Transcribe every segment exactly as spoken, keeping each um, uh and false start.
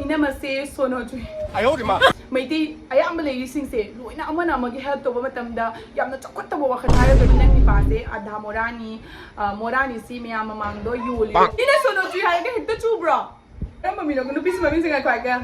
ꯏꯅꯝꯃꯁꯦ ꯁꯣꯅꯣ ꯆꯨꯏ꯫ ꯑꯌꯧꯔꯤꯃ꯫ ꯃꯩꯇꯩ ꯑꯌꯥꯝꯕ ꯂꯩꯔꯤꯁꯤꯡꯁꯦ ꯂꯣꯏꯅ ꯑꯃꯅ ꯑꯃꯒꯤ ꯍꯦꯜꯞ ꯇꯧꯕ ꯃꯇꯝꯗ ꯌꯥꯝꯅ ꯆꯥꯎꯈꯠꯇꯕ ꯋꯥꯈꯜ ꯍꯥꯏꯔꯒꯗꯤ ꯅꯪ ꯅꯤꯄꯥꯁꯦ ꯑꯥꯗꯥ ꯃꯣꯔꯥꯅꯤ, ꯑ, ꯃꯣꯔꯥꯅꯤ ꯁꯤ ꯃꯌꯥꯝ ꯃꯃꯥꯡꯗꯣ ꯌꯣꯜꯂꯤ꯫ ꯏꯅ ꯁꯣꯅꯣ ꯆꯨꯏ ꯍꯥꯏꯔꯒ ꯍꯦꯛꯇ ꯆꯨꯕ꯭ꯔꯣ? ꯀꯔꯝꯕ ꯃꯤꯅꯣ? ꯅꯨꯄꯤꯁꯤ ꯃꯃꯤꯡꯁꯦ ꯉꯥꯏꯈꯣ ꯍꯥꯏꯒꯦ꯫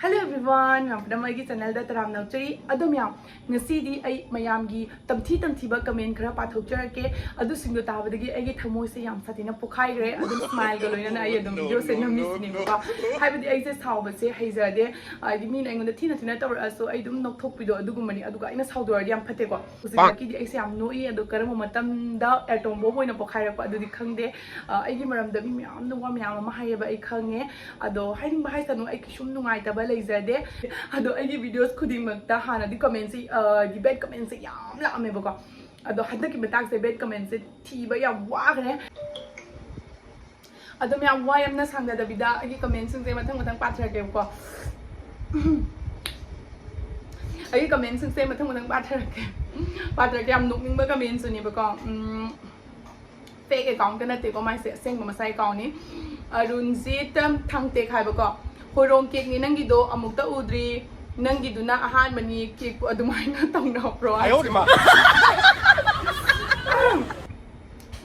Hello everyone, ꯃꯌꯥꯝ ꯄꯨꯝꯅꯃꯛ ꯑꯩꯒꯤ ꯆꯦꯅꯦꯜꯗ ꯇꯔꯥꯝꯅ ꯑꯣꯛꯆꯔꯤ꯫ ꯑꯗꯣ ꯃꯌꯥꯝ, ꯉꯁꯤꯗꯤ ꯑꯩ ꯃꯌꯥꯝꯒꯤ ꯇꯝꯊꯤ ꯇꯝꯊꯤꯕ ꯀꯃꯦꯟ ꯈꯔ ꯄꯥꯊꯣꯛꯆꯔꯛꯀꯦ꯫ ꯑꯗꯨꯁꯤꯡꯗꯣ ꯇꯥꯕꯗꯒꯤ ꯑꯩꯒꯤ ꯊꯃꯣꯏꯁꯦ ꯌꯥꯝ ꯁꯥꯊꯤꯅ ꯄꯣꯛꯈꯥꯏꯈ꯭ꯔꯦ꯫ ꯑꯗꯨꯝ ꯁ꯭ꯃꯥꯏꯜꯒ ꯂꯣꯏꯅꯅ ꯑꯩ ꯑꯗꯨꯝ ꯚꯤꯗꯤꯑꯣꯁꯦ ꯅꯝꯃꯤꯁꯤꯅꯦꯕꯀꯣ꯫ ꯍꯥꯏꯕꯗꯤ ꯑꯩꯁꯦ ꯁꯥꯎꯕꯁꯦ ꯍꯩꯖꯗꯦ꯫ ꯍꯥꯏꯗꯤ ꯃꯤꯅ ꯑꯩꯉꯣꯟꯗ ꯊꯤꯅ ꯊꯤꯅ ꯇꯧꯔꯛꯑꯁꯨ ꯑꯩ ꯑꯗꯨꯝ ꯅꯣꯛꯊꯣꯛꯄꯤꯗꯣ ꯑꯗꯨꯒꯨꯝꯕꯅꯤ꯫ ꯑꯗꯨꯒ ꯑꯩꯅ ꯁꯥꯎꯗꯣꯔꯗꯤ ꯌꯥꯝ ꯐꯠꯇꯦꯀꯣ꯫ ꯍꯧꯖꯤꯛꯃꯛꯀꯤꯗꯤ ꯑꯩꯁꯦ ꯌꯥꯝ ꯅꯣꯛꯏ꯫ ꯑꯗꯣ ꯀꯔꯝꯕ ꯃꯇꯝꯗ ꯑꯦꯇꯣꯝ ꯕꯣꯝ ꯑꯣꯏꯅ ꯄꯣꯛꯈꯥꯏꯔꯛꯄ ꯑꯗꯨꯗꯤ ꯈꯪꯗꯦ꯫ ꯑ, ꯑꯩꯒꯤ ꯃꯔꯝꯗ ꯃꯤ ꯃꯌꯥꯝꯅ ꯋꯥ ꯃꯌꯥꯝ ꯑꯃ ꯍꯥꯏꯌꯦꯕ, ꯑꯩ ꯈꯪꯉꯦ꯫ ꯑꯗꯣ ꯍꯥꯏꯅꯤꯡꯕ ꯍꯥꯏꯁꯅꯨ, ꯑꯩ ꯀꯩꯁꯨꯝ ꯅꯨꯡꯉꯥꯏꯇꯕ ꯂꯩꯖꯗꯦ꯫ ꯑꯗꯣ ꯑꯩꯒꯤ ꯚꯤꯗꯤꯑꯣꯁ ꯈꯨꯗꯤꯡꯃꯛꯇ ꯍꯥꯟꯅꯗꯤ ꯀꯃꯦꯟꯁꯦ, ꯑ, ꯕꯦꯗ ꯀꯃꯦꯟꯁꯦ ꯌꯥꯝ ꯂꯥꯛꯑꯝꯃꯦꯕꯀꯣ꯫ ꯑꯗꯣ ꯍꯟꯗꯛꯀꯤ ꯃꯇꯥꯡꯁꯦ ꯕꯦꯗ ꯀꯃꯦꯟꯁꯦ ꯊꯤꯕ ꯌꯥꯝ ꯋꯥꯈ꯭ꯔꯦ꯫ ꯑꯗꯣ ꯃꯌꯥꯝ ꯋꯥ ꯌꯥꯝꯅ ꯁꯥꯡꯅꯗꯕꯤꯗ ꯑꯩꯒꯤ ꯀꯃꯦꯟꯁꯤꯡꯁꯦ ꯃꯊꯪ ꯃꯊꯪ ꯄꯥꯊꯔꯛꯀꯦꯕꯀꯣ꯫ ꯑꯩꯒꯤ ꯀꯃꯦꯟꯁꯤꯡꯁꯦ ꯃꯊꯪ ꯃꯊꯪ ꯄꯥꯊꯔꯛꯀꯦ꯫ ꯄꯥꯊꯔꯛꯀꯦ꯫ ꯌꯥꯝ ꯅꯣꯛꯅꯤꯡꯕ ꯀꯃꯦꯟꯁꯨꯅꯦꯕꯀꯣ꯫ ꯎꯝ, ꯐꯦꯛ ꯑꯦꯀꯥꯎꯟꯠꯀ ꯅꯠꯇꯦꯀꯣ ꯃꯥꯏꯁꯦ, ꯑꯁꯦꯡꯕ ꯃꯁꯥ ꯑꯦꯀꯥꯎꯟꯠꯅꯤ꯫ ꯑꯔꯨꯟꯖꯤꯠ ꯊꯥꯡꯇꯦꯛ ꯍꯥꯏꯕꯀꯣ, "ꯍꯣꯏꯔꯣꯡ ꯀꯦꯛꯅꯤ ꯅꯪꯒꯤꯗꯣ, ꯑꯃꯨꯛꯇ ꯎꯗ꯭ꯔꯤ, ꯅꯪꯒꯤꯗꯨꯅ ꯑꯍꯥꯟꯕꯅꯤ, ꯀꯦꯛꯄꯨ ꯑꯗꯨꯃꯥꯏꯅ ꯇꯧꯅꯕ꯭ꯔꯣ?" ꯍꯥꯏꯁꯦ꯫ ꯑꯌꯧꯔꯤꯃ꯫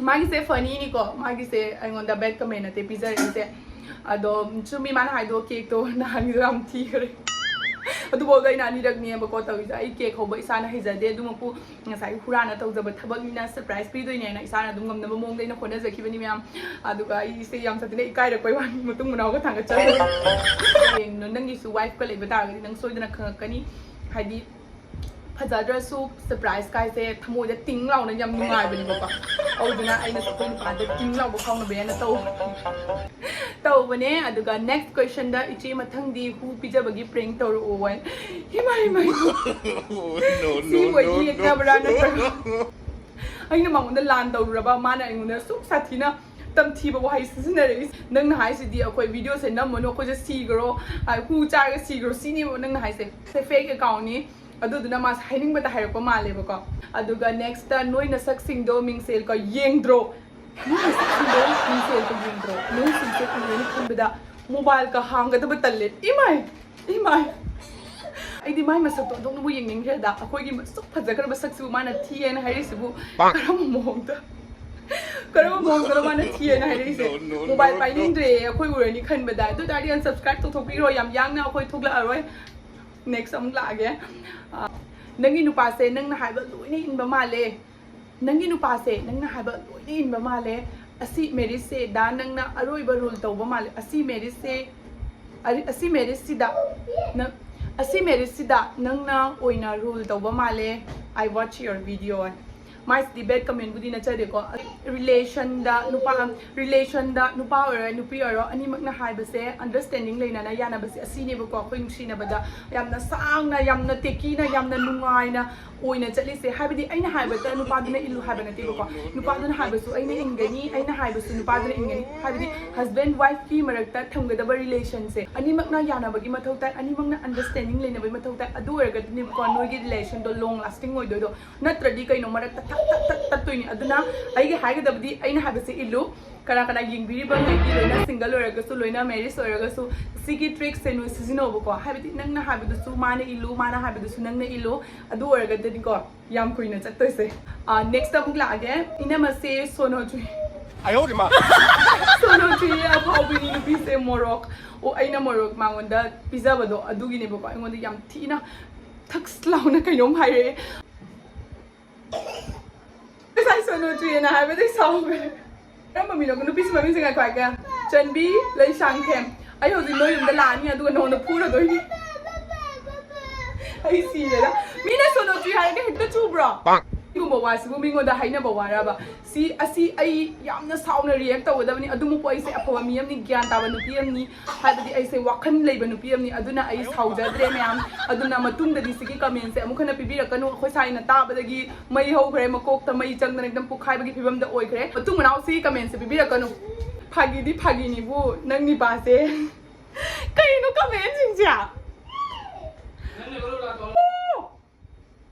ꯃꯥꯒꯤꯁꯦ ꯐꯅꯤꯅꯤꯀꯣ, ꯃꯥꯒꯤꯁꯦ ꯑꯩꯉꯣꯟꯗ ꯕꯦꯗ ꯀꯃꯦꯟ ꯅꯠꯇꯦ ꯄꯤꯖꯔꯛꯏꯁꯦ꯫ ꯑꯗꯣ ꯆꯨꯝꯃꯤ ꯃꯥꯅ ꯍꯥꯏꯗꯣ, ꯀꯦꯛꯇꯣ ꯅꯍꯥꯟꯒꯤꯗꯣ ꯌꯥꯝ ꯊꯤꯈ꯭ꯔꯦ꯫ ꯑꯗꯨꯐꯥꯎꯗ ꯑꯩꯅ ꯑꯅꯤꯔꯛꯅꯦꯕꯀꯣ ꯇꯧꯔꯤꯁꯦ꯫ ꯑꯩ ꯀꯦꯛ ꯍꯧꯕ ꯏꯁꯥꯅ ꯍꯩꯖꯗꯦ, ꯑꯗꯨꯃꯛꯄꯨ ꯉꯁꯥꯏꯒꯤ ꯍꯨꯔꯥꯟꯅ ꯇꯧꯖꯕ ꯊꯕꯛꯅꯤꯅ ꯁꯔꯄ꯭ꯔꯥꯏꯁ ꯄꯤꯗꯣꯏꯅꯦꯅ ꯏꯁꯥꯅ ꯑꯗꯨꯝ ꯉꯝꯅꯕ ꯃꯑꯣꯡꯗ ꯑꯩꯅ ꯍꯣꯠꯅꯖꯈꯤꯕꯅꯤ ꯃꯌꯥꯝ꯫ ꯑꯗꯨꯒ ꯑꯩꯁꯦ ꯌꯥꯝ ꯁꯥꯊꯤꯅ ꯏꯀꯥꯏꯔꯛꯄꯩ ꯋꯥꯅꯤ, ꯃꯇꯨꯡ ꯃꯅꯥꯎꯒ ꯊꯥꯡꯒꯠꯆꯔꯤ꯫ ꯍꯌꯦꯡ ꯅꯪꯒꯤꯁꯨ ꯋꯥꯏꯐꯀ ꯂꯩꯕ ꯇꯥꯔꯒꯗꯤ ꯅꯪ ꯁꯣꯏꯗꯅ ꯈꯪꯉꯛꯀꯅꯤ꯫ ꯍꯥꯏꯗꯤ ꯐꯖꯗ꯭ꯔꯁꯨ ꯁꯔꯄ꯭ꯔꯥꯏꯁ ꯀꯥꯏꯁꯦ ꯊꯃꯣꯏꯗ ꯇꯤꯡ ꯂꯥꯎꯅ ꯌꯥꯝ ꯅꯨꯡꯉꯥꯏꯕꯅꯦꯕꯀꯣ꯫ ꯑꯗꯨꯗꯨꯅ ꯑꯩꯅꯁꯨ ꯑꯩꯈꯣꯏ ꯅꯨꯄꯥꯗ ꯇꯤꯡ ꯂꯥꯎꯕ ꯐꯥꯎꯅꯕ ꯍꯥꯏꯅ ꯇꯧꯕ ꯇꯧꯕꯅꯦ꯫ ꯑꯗꯨꯒ ꯅꯦꯛꯁ ꯀꯣꯏꯁꯟꯗ, "ꯏꯆꯦ, ꯃꯊꯪꯗꯤ ꯍꯨ ꯄꯤꯖꯕꯒꯤ ꯄ꯭ꯔꯦꯡ ꯇꯧꯔꯛꯑꯣ" ꯍꯥꯏ꯫ ꯏꯃꯥ, ꯏꯃꯥ, ꯏꯃꯥ꯫ No, no, ꯁꯤ no, ꯃꯣꯏꯒꯤ no. ꯌꯦꯛꯅꯕ꯭ꯔꯥ ꯅꯠꯇ꯭ꯔꯒ ꯑꯩꯅ ꯃꯉꯣꯟꯗ ꯂꯥꯟ ꯇꯧꯔꯨꯔꯕ, ꯃꯥꯅ ꯑꯩꯉꯣꯟꯗ ꯁꯨꯛ ꯁꯥꯊꯤꯅ ꯇꯝꯊꯤꯕ ꯋꯥꯍꯩ ꯁꯤꯖꯤꯟꯅꯔꯛꯏ꯫ "ꯅꯪꯅ ꯍꯥꯏꯁꯤꯗꯤ ꯑꯩꯈꯣꯏ ꯚꯤꯗꯤꯑꯣꯁꯦ ꯅꯝꯃꯅꯨ, ꯑꯩꯈꯣꯏꯁꯦ ꯁꯤꯈ꯭ꯔꯣ, ꯑ, ꯍꯨ ꯆꯥꯔꯒ ꯁꯤꯈ꯭ꯔꯣ, ꯁꯤꯅꯦꯕ ꯅꯪꯅ ꯍꯥꯏꯁꯦ꯫ ꯁꯦ ꯐꯦꯛ ꯑꯦꯀꯥꯎꯟꯠꯅꯤ, ꯑꯗꯨꯗꯨꯅ ꯃꯥꯁꯦ ꯍꯥꯏꯅꯤꯡꯕꯇ ꯍꯥꯏꯔꯛꯄ ꯃꯥꯜꯂꯦꯕꯀꯣ꯫ ꯑꯗꯨꯒ ꯅꯦꯛꯁꯇ, "ꯅꯣꯏ ꯅꯁꯛꯁꯤꯡꯗꯣ ꯃꯤꯡꯁꯦꯜꯀ ꯌꯦꯡꯗ꯭ꯔꯣ?" ꯅꯣꯏ ꯅꯁꯛꯁꯤꯡꯗꯣ ꯅꯣꯏꯁꯤꯡꯁꯦ ꯎꯔꯅꯤ ꯈꯟꯕꯗ ꯃꯣꯕꯥꯏꯜꯒ ꯍꯥꯡꯒꯗꯕ ꯇꯜꯂꯦ꯫ ꯏꯃꯥꯏ! ꯏꯃꯥꯏ! ꯑꯩꯗꯤ ꯃꯥꯏ ꯃꯁꯛꯇꯣ ꯑꯣꯟꯊꯣꯛꯅꯕꯨ ꯌꯦꯡꯅꯤꯡꯈ꯭ꯔꯦꯗ꯫ ꯑꯩꯈꯣꯏꯒꯤ ꯑꯁꯨꯛ ꯐꯖꯈ꯭ꯔꯕ ꯁꯛꯁꯤꯕꯨ ꯃꯥꯅ ꯊꯤꯌꯦꯅ ꯍꯥꯏꯔꯤꯁꯤꯕꯨ ꯀꯔꯝꯕ ꯃꯑꯣꯡꯗ? ꯀꯔꯝꯕ ꯃꯑꯣꯡꯗꯅꯣ ꯃꯥꯅ ꯊꯤꯌꯦꯅ ꯍꯥꯏꯔꯛꯏꯁꯦ? ꯃꯣꯕꯥꯏꯜ ꯄꯥꯏꯅꯤꯡꯗ꯭ꯔꯦ ꯑꯩꯈꯣꯏ ꯎꯔꯅꯤ ꯈꯟꯕꯗ꯫ ꯑꯗꯨ ꯑꯣꯏ ꯇꯥꯔꯗꯤ unsubscribe ꯇꯧꯊꯣꯛꯄꯤꯔꯣ, ꯌꯥꯝ ꯌꯥꯡꯅ ꯑꯩꯈꯣꯏ ꯊꯣꯛꯂꯛꯑꯔꯣꯏ꯫ Next ꯑꯃꯨꯛ ꯂꯥꯛꯑꯒꯦ꯫ ꯑ, ꯅꯪꯒꯤ ꯅꯨꯄꯥꯁꯦ ꯅꯪꯅ ꯍꯥꯏꯕ ꯂꯣꯏꯅ ꯏꯟꯕ ꯃꯥꯜꯂꯦ꯫ ꯅꯪꯒꯤ ꯅꯨꯄꯥꯁꯦ ꯅꯪꯅ ꯍꯥꯏꯕ ꯂꯣꯏꯅ ꯏꯟꯕ ꯃꯥꯜꯂꯦ꯫ ꯑꯁꯤ marriageꯁꯦ ꯗꯥ ꯅꯪꯅ ꯑꯔꯣꯏꯕ rule ꯇꯧꯕ ꯃꯥꯜꯂꯦ꯫ ꯑꯁꯤ marriageꯁꯦ, ꯑꯔꯤ-, ꯑꯁꯤ marriageꯁꯤꯗ ꯅꯪ, ꯑꯁꯤ marriageꯁꯤꯗ ꯅꯪꯅ ꯑꯣꯏꯅ rule ꯇꯧꯕ ꯃꯥꯜꯂꯦ꯫ I watch your video꯫ ꯃꯥꯏꯁꯤꯗꯤ bad commentꯕꯨꯗꯤ ꯅꯠꯆꯗꯦꯀꯣ꯫ Relationꯗ ꯅꯨꯄꯥ, relationꯗ ꯅꯨꯄꯥ ꯑꯣꯏꯔꯣ ꯅꯨꯄꯤ ꯑꯣꯏꯔꯣ ꯑꯅꯤꯃꯛꯅ ꯍꯥꯏꯕꯁꯦ understanding ꯂꯩꯅꯅ ꯌꯥꯅꯕꯁꯦ ꯑꯁꯤꯅꯦꯕꯀꯣ꯫ ꯑꯩꯈꯣꯏ ꯅꯨꯡꯁꯤꯅꯕꯗ ꯌꯥꯝꯅ ꯁꯥꯡꯅ, ꯌꯥꯝꯅ ꯇꯦꯀꯤꯅ, ꯌꯥꯝꯅ ꯅꯨꯡꯉꯥꯏꯅ ꯑꯣꯏꯅ ꯆꯠꯂꯤꯁꯦ꯫ ꯍꯥꯏꯕꯗꯤ ꯑꯩꯅ ꯍꯥꯏꯕꯇ ꯅꯨꯄꯥꯗꯨꯅ ꯏꯜꯂꯨ ꯍꯥꯏꯕ ꯅꯠꯇꯦꯕꯀꯣ꯫ ꯅꯨꯄꯥꯗꯨꯅ ꯍꯥꯏꯕꯁꯨ ꯑꯩꯅ ꯏꯟꯒꯅꯤ, ꯑꯩꯅ ꯍꯥꯏꯕꯁꯨ ꯅꯨꯄꯥꯗꯨꯅ ꯏꯟꯒꯅꯤ꯫ ꯍꯥꯏꯕꯗꯤ husband wifeꯀꯤ ꯃꯔꯛꯇ ꯊꯝꯒꯗꯕ relationꯁꯦ ꯑꯅꯤꯃꯛꯅ ꯌꯥꯅꯕꯒꯤ ꯃꯊꯧ ꯇꯥꯏ, ꯑꯅꯤꯃꯛꯅ understanding ꯂꯩꯅꯕꯒꯤ ꯃꯊꯧ ꯇꯥꯏ꯫ ꯑꯗꯨ ꯑꯣꯏꯔꯒꯗꯤꯅꯦꯕꯀꯣ ꯅꯣꯏꯒꯤ relationꯗꯣ long lasting ꯑꯣꯏꯗꯣꯏꯗꯣ꯫ ꯅꯠꯇ꯭ꯔꯗꯤ ꯀꯩꯅꯣ ꯃꯔꯛꯇ ꯊꯠ ꯊꯠ ꯊꯠ ꯇꯠꯇꯣꯏꯅꯤ꯫ ꯑꯗꯨꯅ ꯑꯩꯒꯤ ꯍꯥꯏꯒꯗꯕꯗꯤ ꯑꯩꯅ ꯍꯥꯏꯕꯁꯦ ꯏꯜꯂꯨ꯫ ꯀꯅꯥ ꯀꯅꯥ ꯌꯦꯡꯕꯤꯔꯤꯕ ꯉꯩꯗꯤ ꯂꯣꯏꯅ single ꯑꯣꯏꯔꯒꯁꯨ, ꯂꯣꯏꯅ marriage ꯑꯣꯏꯔꯒꯁꯨ ꯁꯤꯒꯤ tricksꯁꯦ ꯅꯣꯏ ꯁꯤꯖꯤꯟꯅꯧꯕꯀꯣ꯫ ꯍꯥꯏꯕꯗꯤ ꯅꯪꯅ ꯍꯥꯏꯕꯗꯨꯁꯨ ꯃꯥꯅ ꯏꯜꯂꯨ, ꯃꯥꯅ ꯍꯥꯏꯕꯗꯨꯁꯨ ꯅꯪꯅ ꯏꯜꯂꯨ꯫ ꯑꯗꯨ ꯑꯣꯏꯔꯒꯗꯤꯀꯣ ꯌꯥꯝ ꯀꯨꯏꯅ ꯆꯠꯇꯣꯏꯁꯦ꯫ ꯑ, next ꯑꯃꯨꯛ ꯂꯥꯛꯑꯒꯦ꯫ ꯏꯅꯝꯃꯁꯦ ꯁꯣꯅꯣ ꯆꯨꯏ꯫ ꯑꯌꯣ ꯏꯃꯥ꯫ ꯁꯣꯅꯣ ꯆꯨꯏ ꯑꯐꯥꯎꯕꯤꯅꯤ ꯅꯨꯄꯤꯁꯦ ꯃꯣꯔꯣꯛ꯫ ꯑꯣ, ꯑꯩꯅ ꯃꯣꯔꯣꯛ ꯃꯉꯣꯟꯗ ꯄꯤꯖꯕꯗꯣ ꯑꯗꯨꯒꯤꯅꯦꯕꯀꯣ꯫ ꯑꯩꯉꯣꯟꯗ ꯌꯥꯝ ꯊꯤꯅ ꯊꯛꯁ ꯂꯥꯎꯅ ꯀꯩꯅꯣꯝ ꯍꯥꯏꯔꯛꯑꯦ꯫ ꯉꯁꯥꯏ ꯁꯣꯅꯣ ꯆꯨꯏꯅ ꯍꯥꯏꯕꯗꯩ ꯁꯥꯎꯈ꯭ꯔꯦ꯫ ꯀꯔꯝꯕ ꯃꯤꯅꯣ? ꯅꯨꯄꯤꯁꯤ ꯃꯃꯤꯡꯁꯦ ꯉꯥꯏꯈꯣ ꯍꯥꯏꯒꯦ꯫ ꯆꯟꯕꯤ ꯂꯩꯁꯥꯡꯊꯦꯝ꯫ ꯑꯩ ꯍꯧꯖꯤꯛ ꯅꯣꯏ ꯌꯨꯝꯗ ꯂꯥꯛꯑꯅꯤ, ꯑꯗꯨꯒ ꯅꯉꯣꯟꯗ ꯐꯨꯔꯗꯣꯏꯅꯤ꯫ ꯑꯩ ꯁꯤꯔꯦꯗ꯫ ꯃꯤꯅ ꯁꯣꯅꯣ ꯆꯨꯏ ꯍꯥꯏꯔꯒ ꯍꯦꯛꯇ ꯆꯨꯕ꯭ꯔꯣ? ꯁꯤꯒꯨꯝꯕ ꯋꯥꯁꯤꯕꯨ ꯃꯤꯉꯣꯟꯗ ꯍꯥꯏꯅꯕ ꯋꯥꯔꯕ? ꯁꯤ, ꯑꯁꯤ ꯑꯩ ꯌꯥꯝꯅ ꯁꯥꯎꯅ react ꯇꯧꯒꯗꯕꯅꯤ꯫ ꯑꯗꯨꯃꯛꯄꯨ ꯑꯩꯁꯦ ꯑꯐꯕ ꯃꯤ ꯑꯃꯅꯤ, ꯒ꯭ꯌꯥꯟ ꯇꯥꯕ ꯅꯨꯄꯤ ꯑꯃꯅꯤ, ꯍꯥꯏꯕꯗꯤ ꯑꯩꯁꯦ ꯋꯥꯈꯜ ꯂꯩꯕ ꯅꯨꯄꯤ ꯑꯃꯅꯤ꯫ ꯑꯗꯨꯅ ꯑꯩ ꯁꯥꯎꯖꯗ꯭ꯔꯦ ꯃꯌꯥꯝ꯫ ꯑꯗꯨꯅ ꯃꯇꯨꯡꯗꯗꯤ ꯁꯤꯒꯤ commentꯁꯦ ꯑꯃꯨꯛ ꯍꯟꯅ ꯄꯤꯕꯤꯔꯛꯀꯅꯨ꯫ ꯑꯩꯈꯣꯏ ꯁꯥꯏꯅ ꯇꯥꯕꯗꯒꯤ ꯃꯩ ꯍꯧꯈ꯭ꯔꯦ, ꯃꯀꯣꯛꯇ ꯃꯩ ꯆꯪꯗꯅ ꯑꯗꯨꯝ ꯄꯣꯛꯈꯥꯏꯕꯒꯤ ꯐꯤꯕꯝꯗ ꯑꯣꯏꯈ꯭ꯔꯦ꯫ ꯃꯇꯨꯡ ꯃꯅꯥꯎ ꯁꯤꯒꯤ commentꯁꯦ ꯄꯤꯕꯤꯔꯛꯀꯅꯨ꯫ ꯐꯥꯒꯤꯗꯤ ꯐꯥꯒꯤꯅꯤꯕꯨ, ꯅꯪ ꯅꯤꯄꯥꯁꯦ꯫ ꯀꯩꯅꯣ commentꯁꯤꯡꯁꯦ?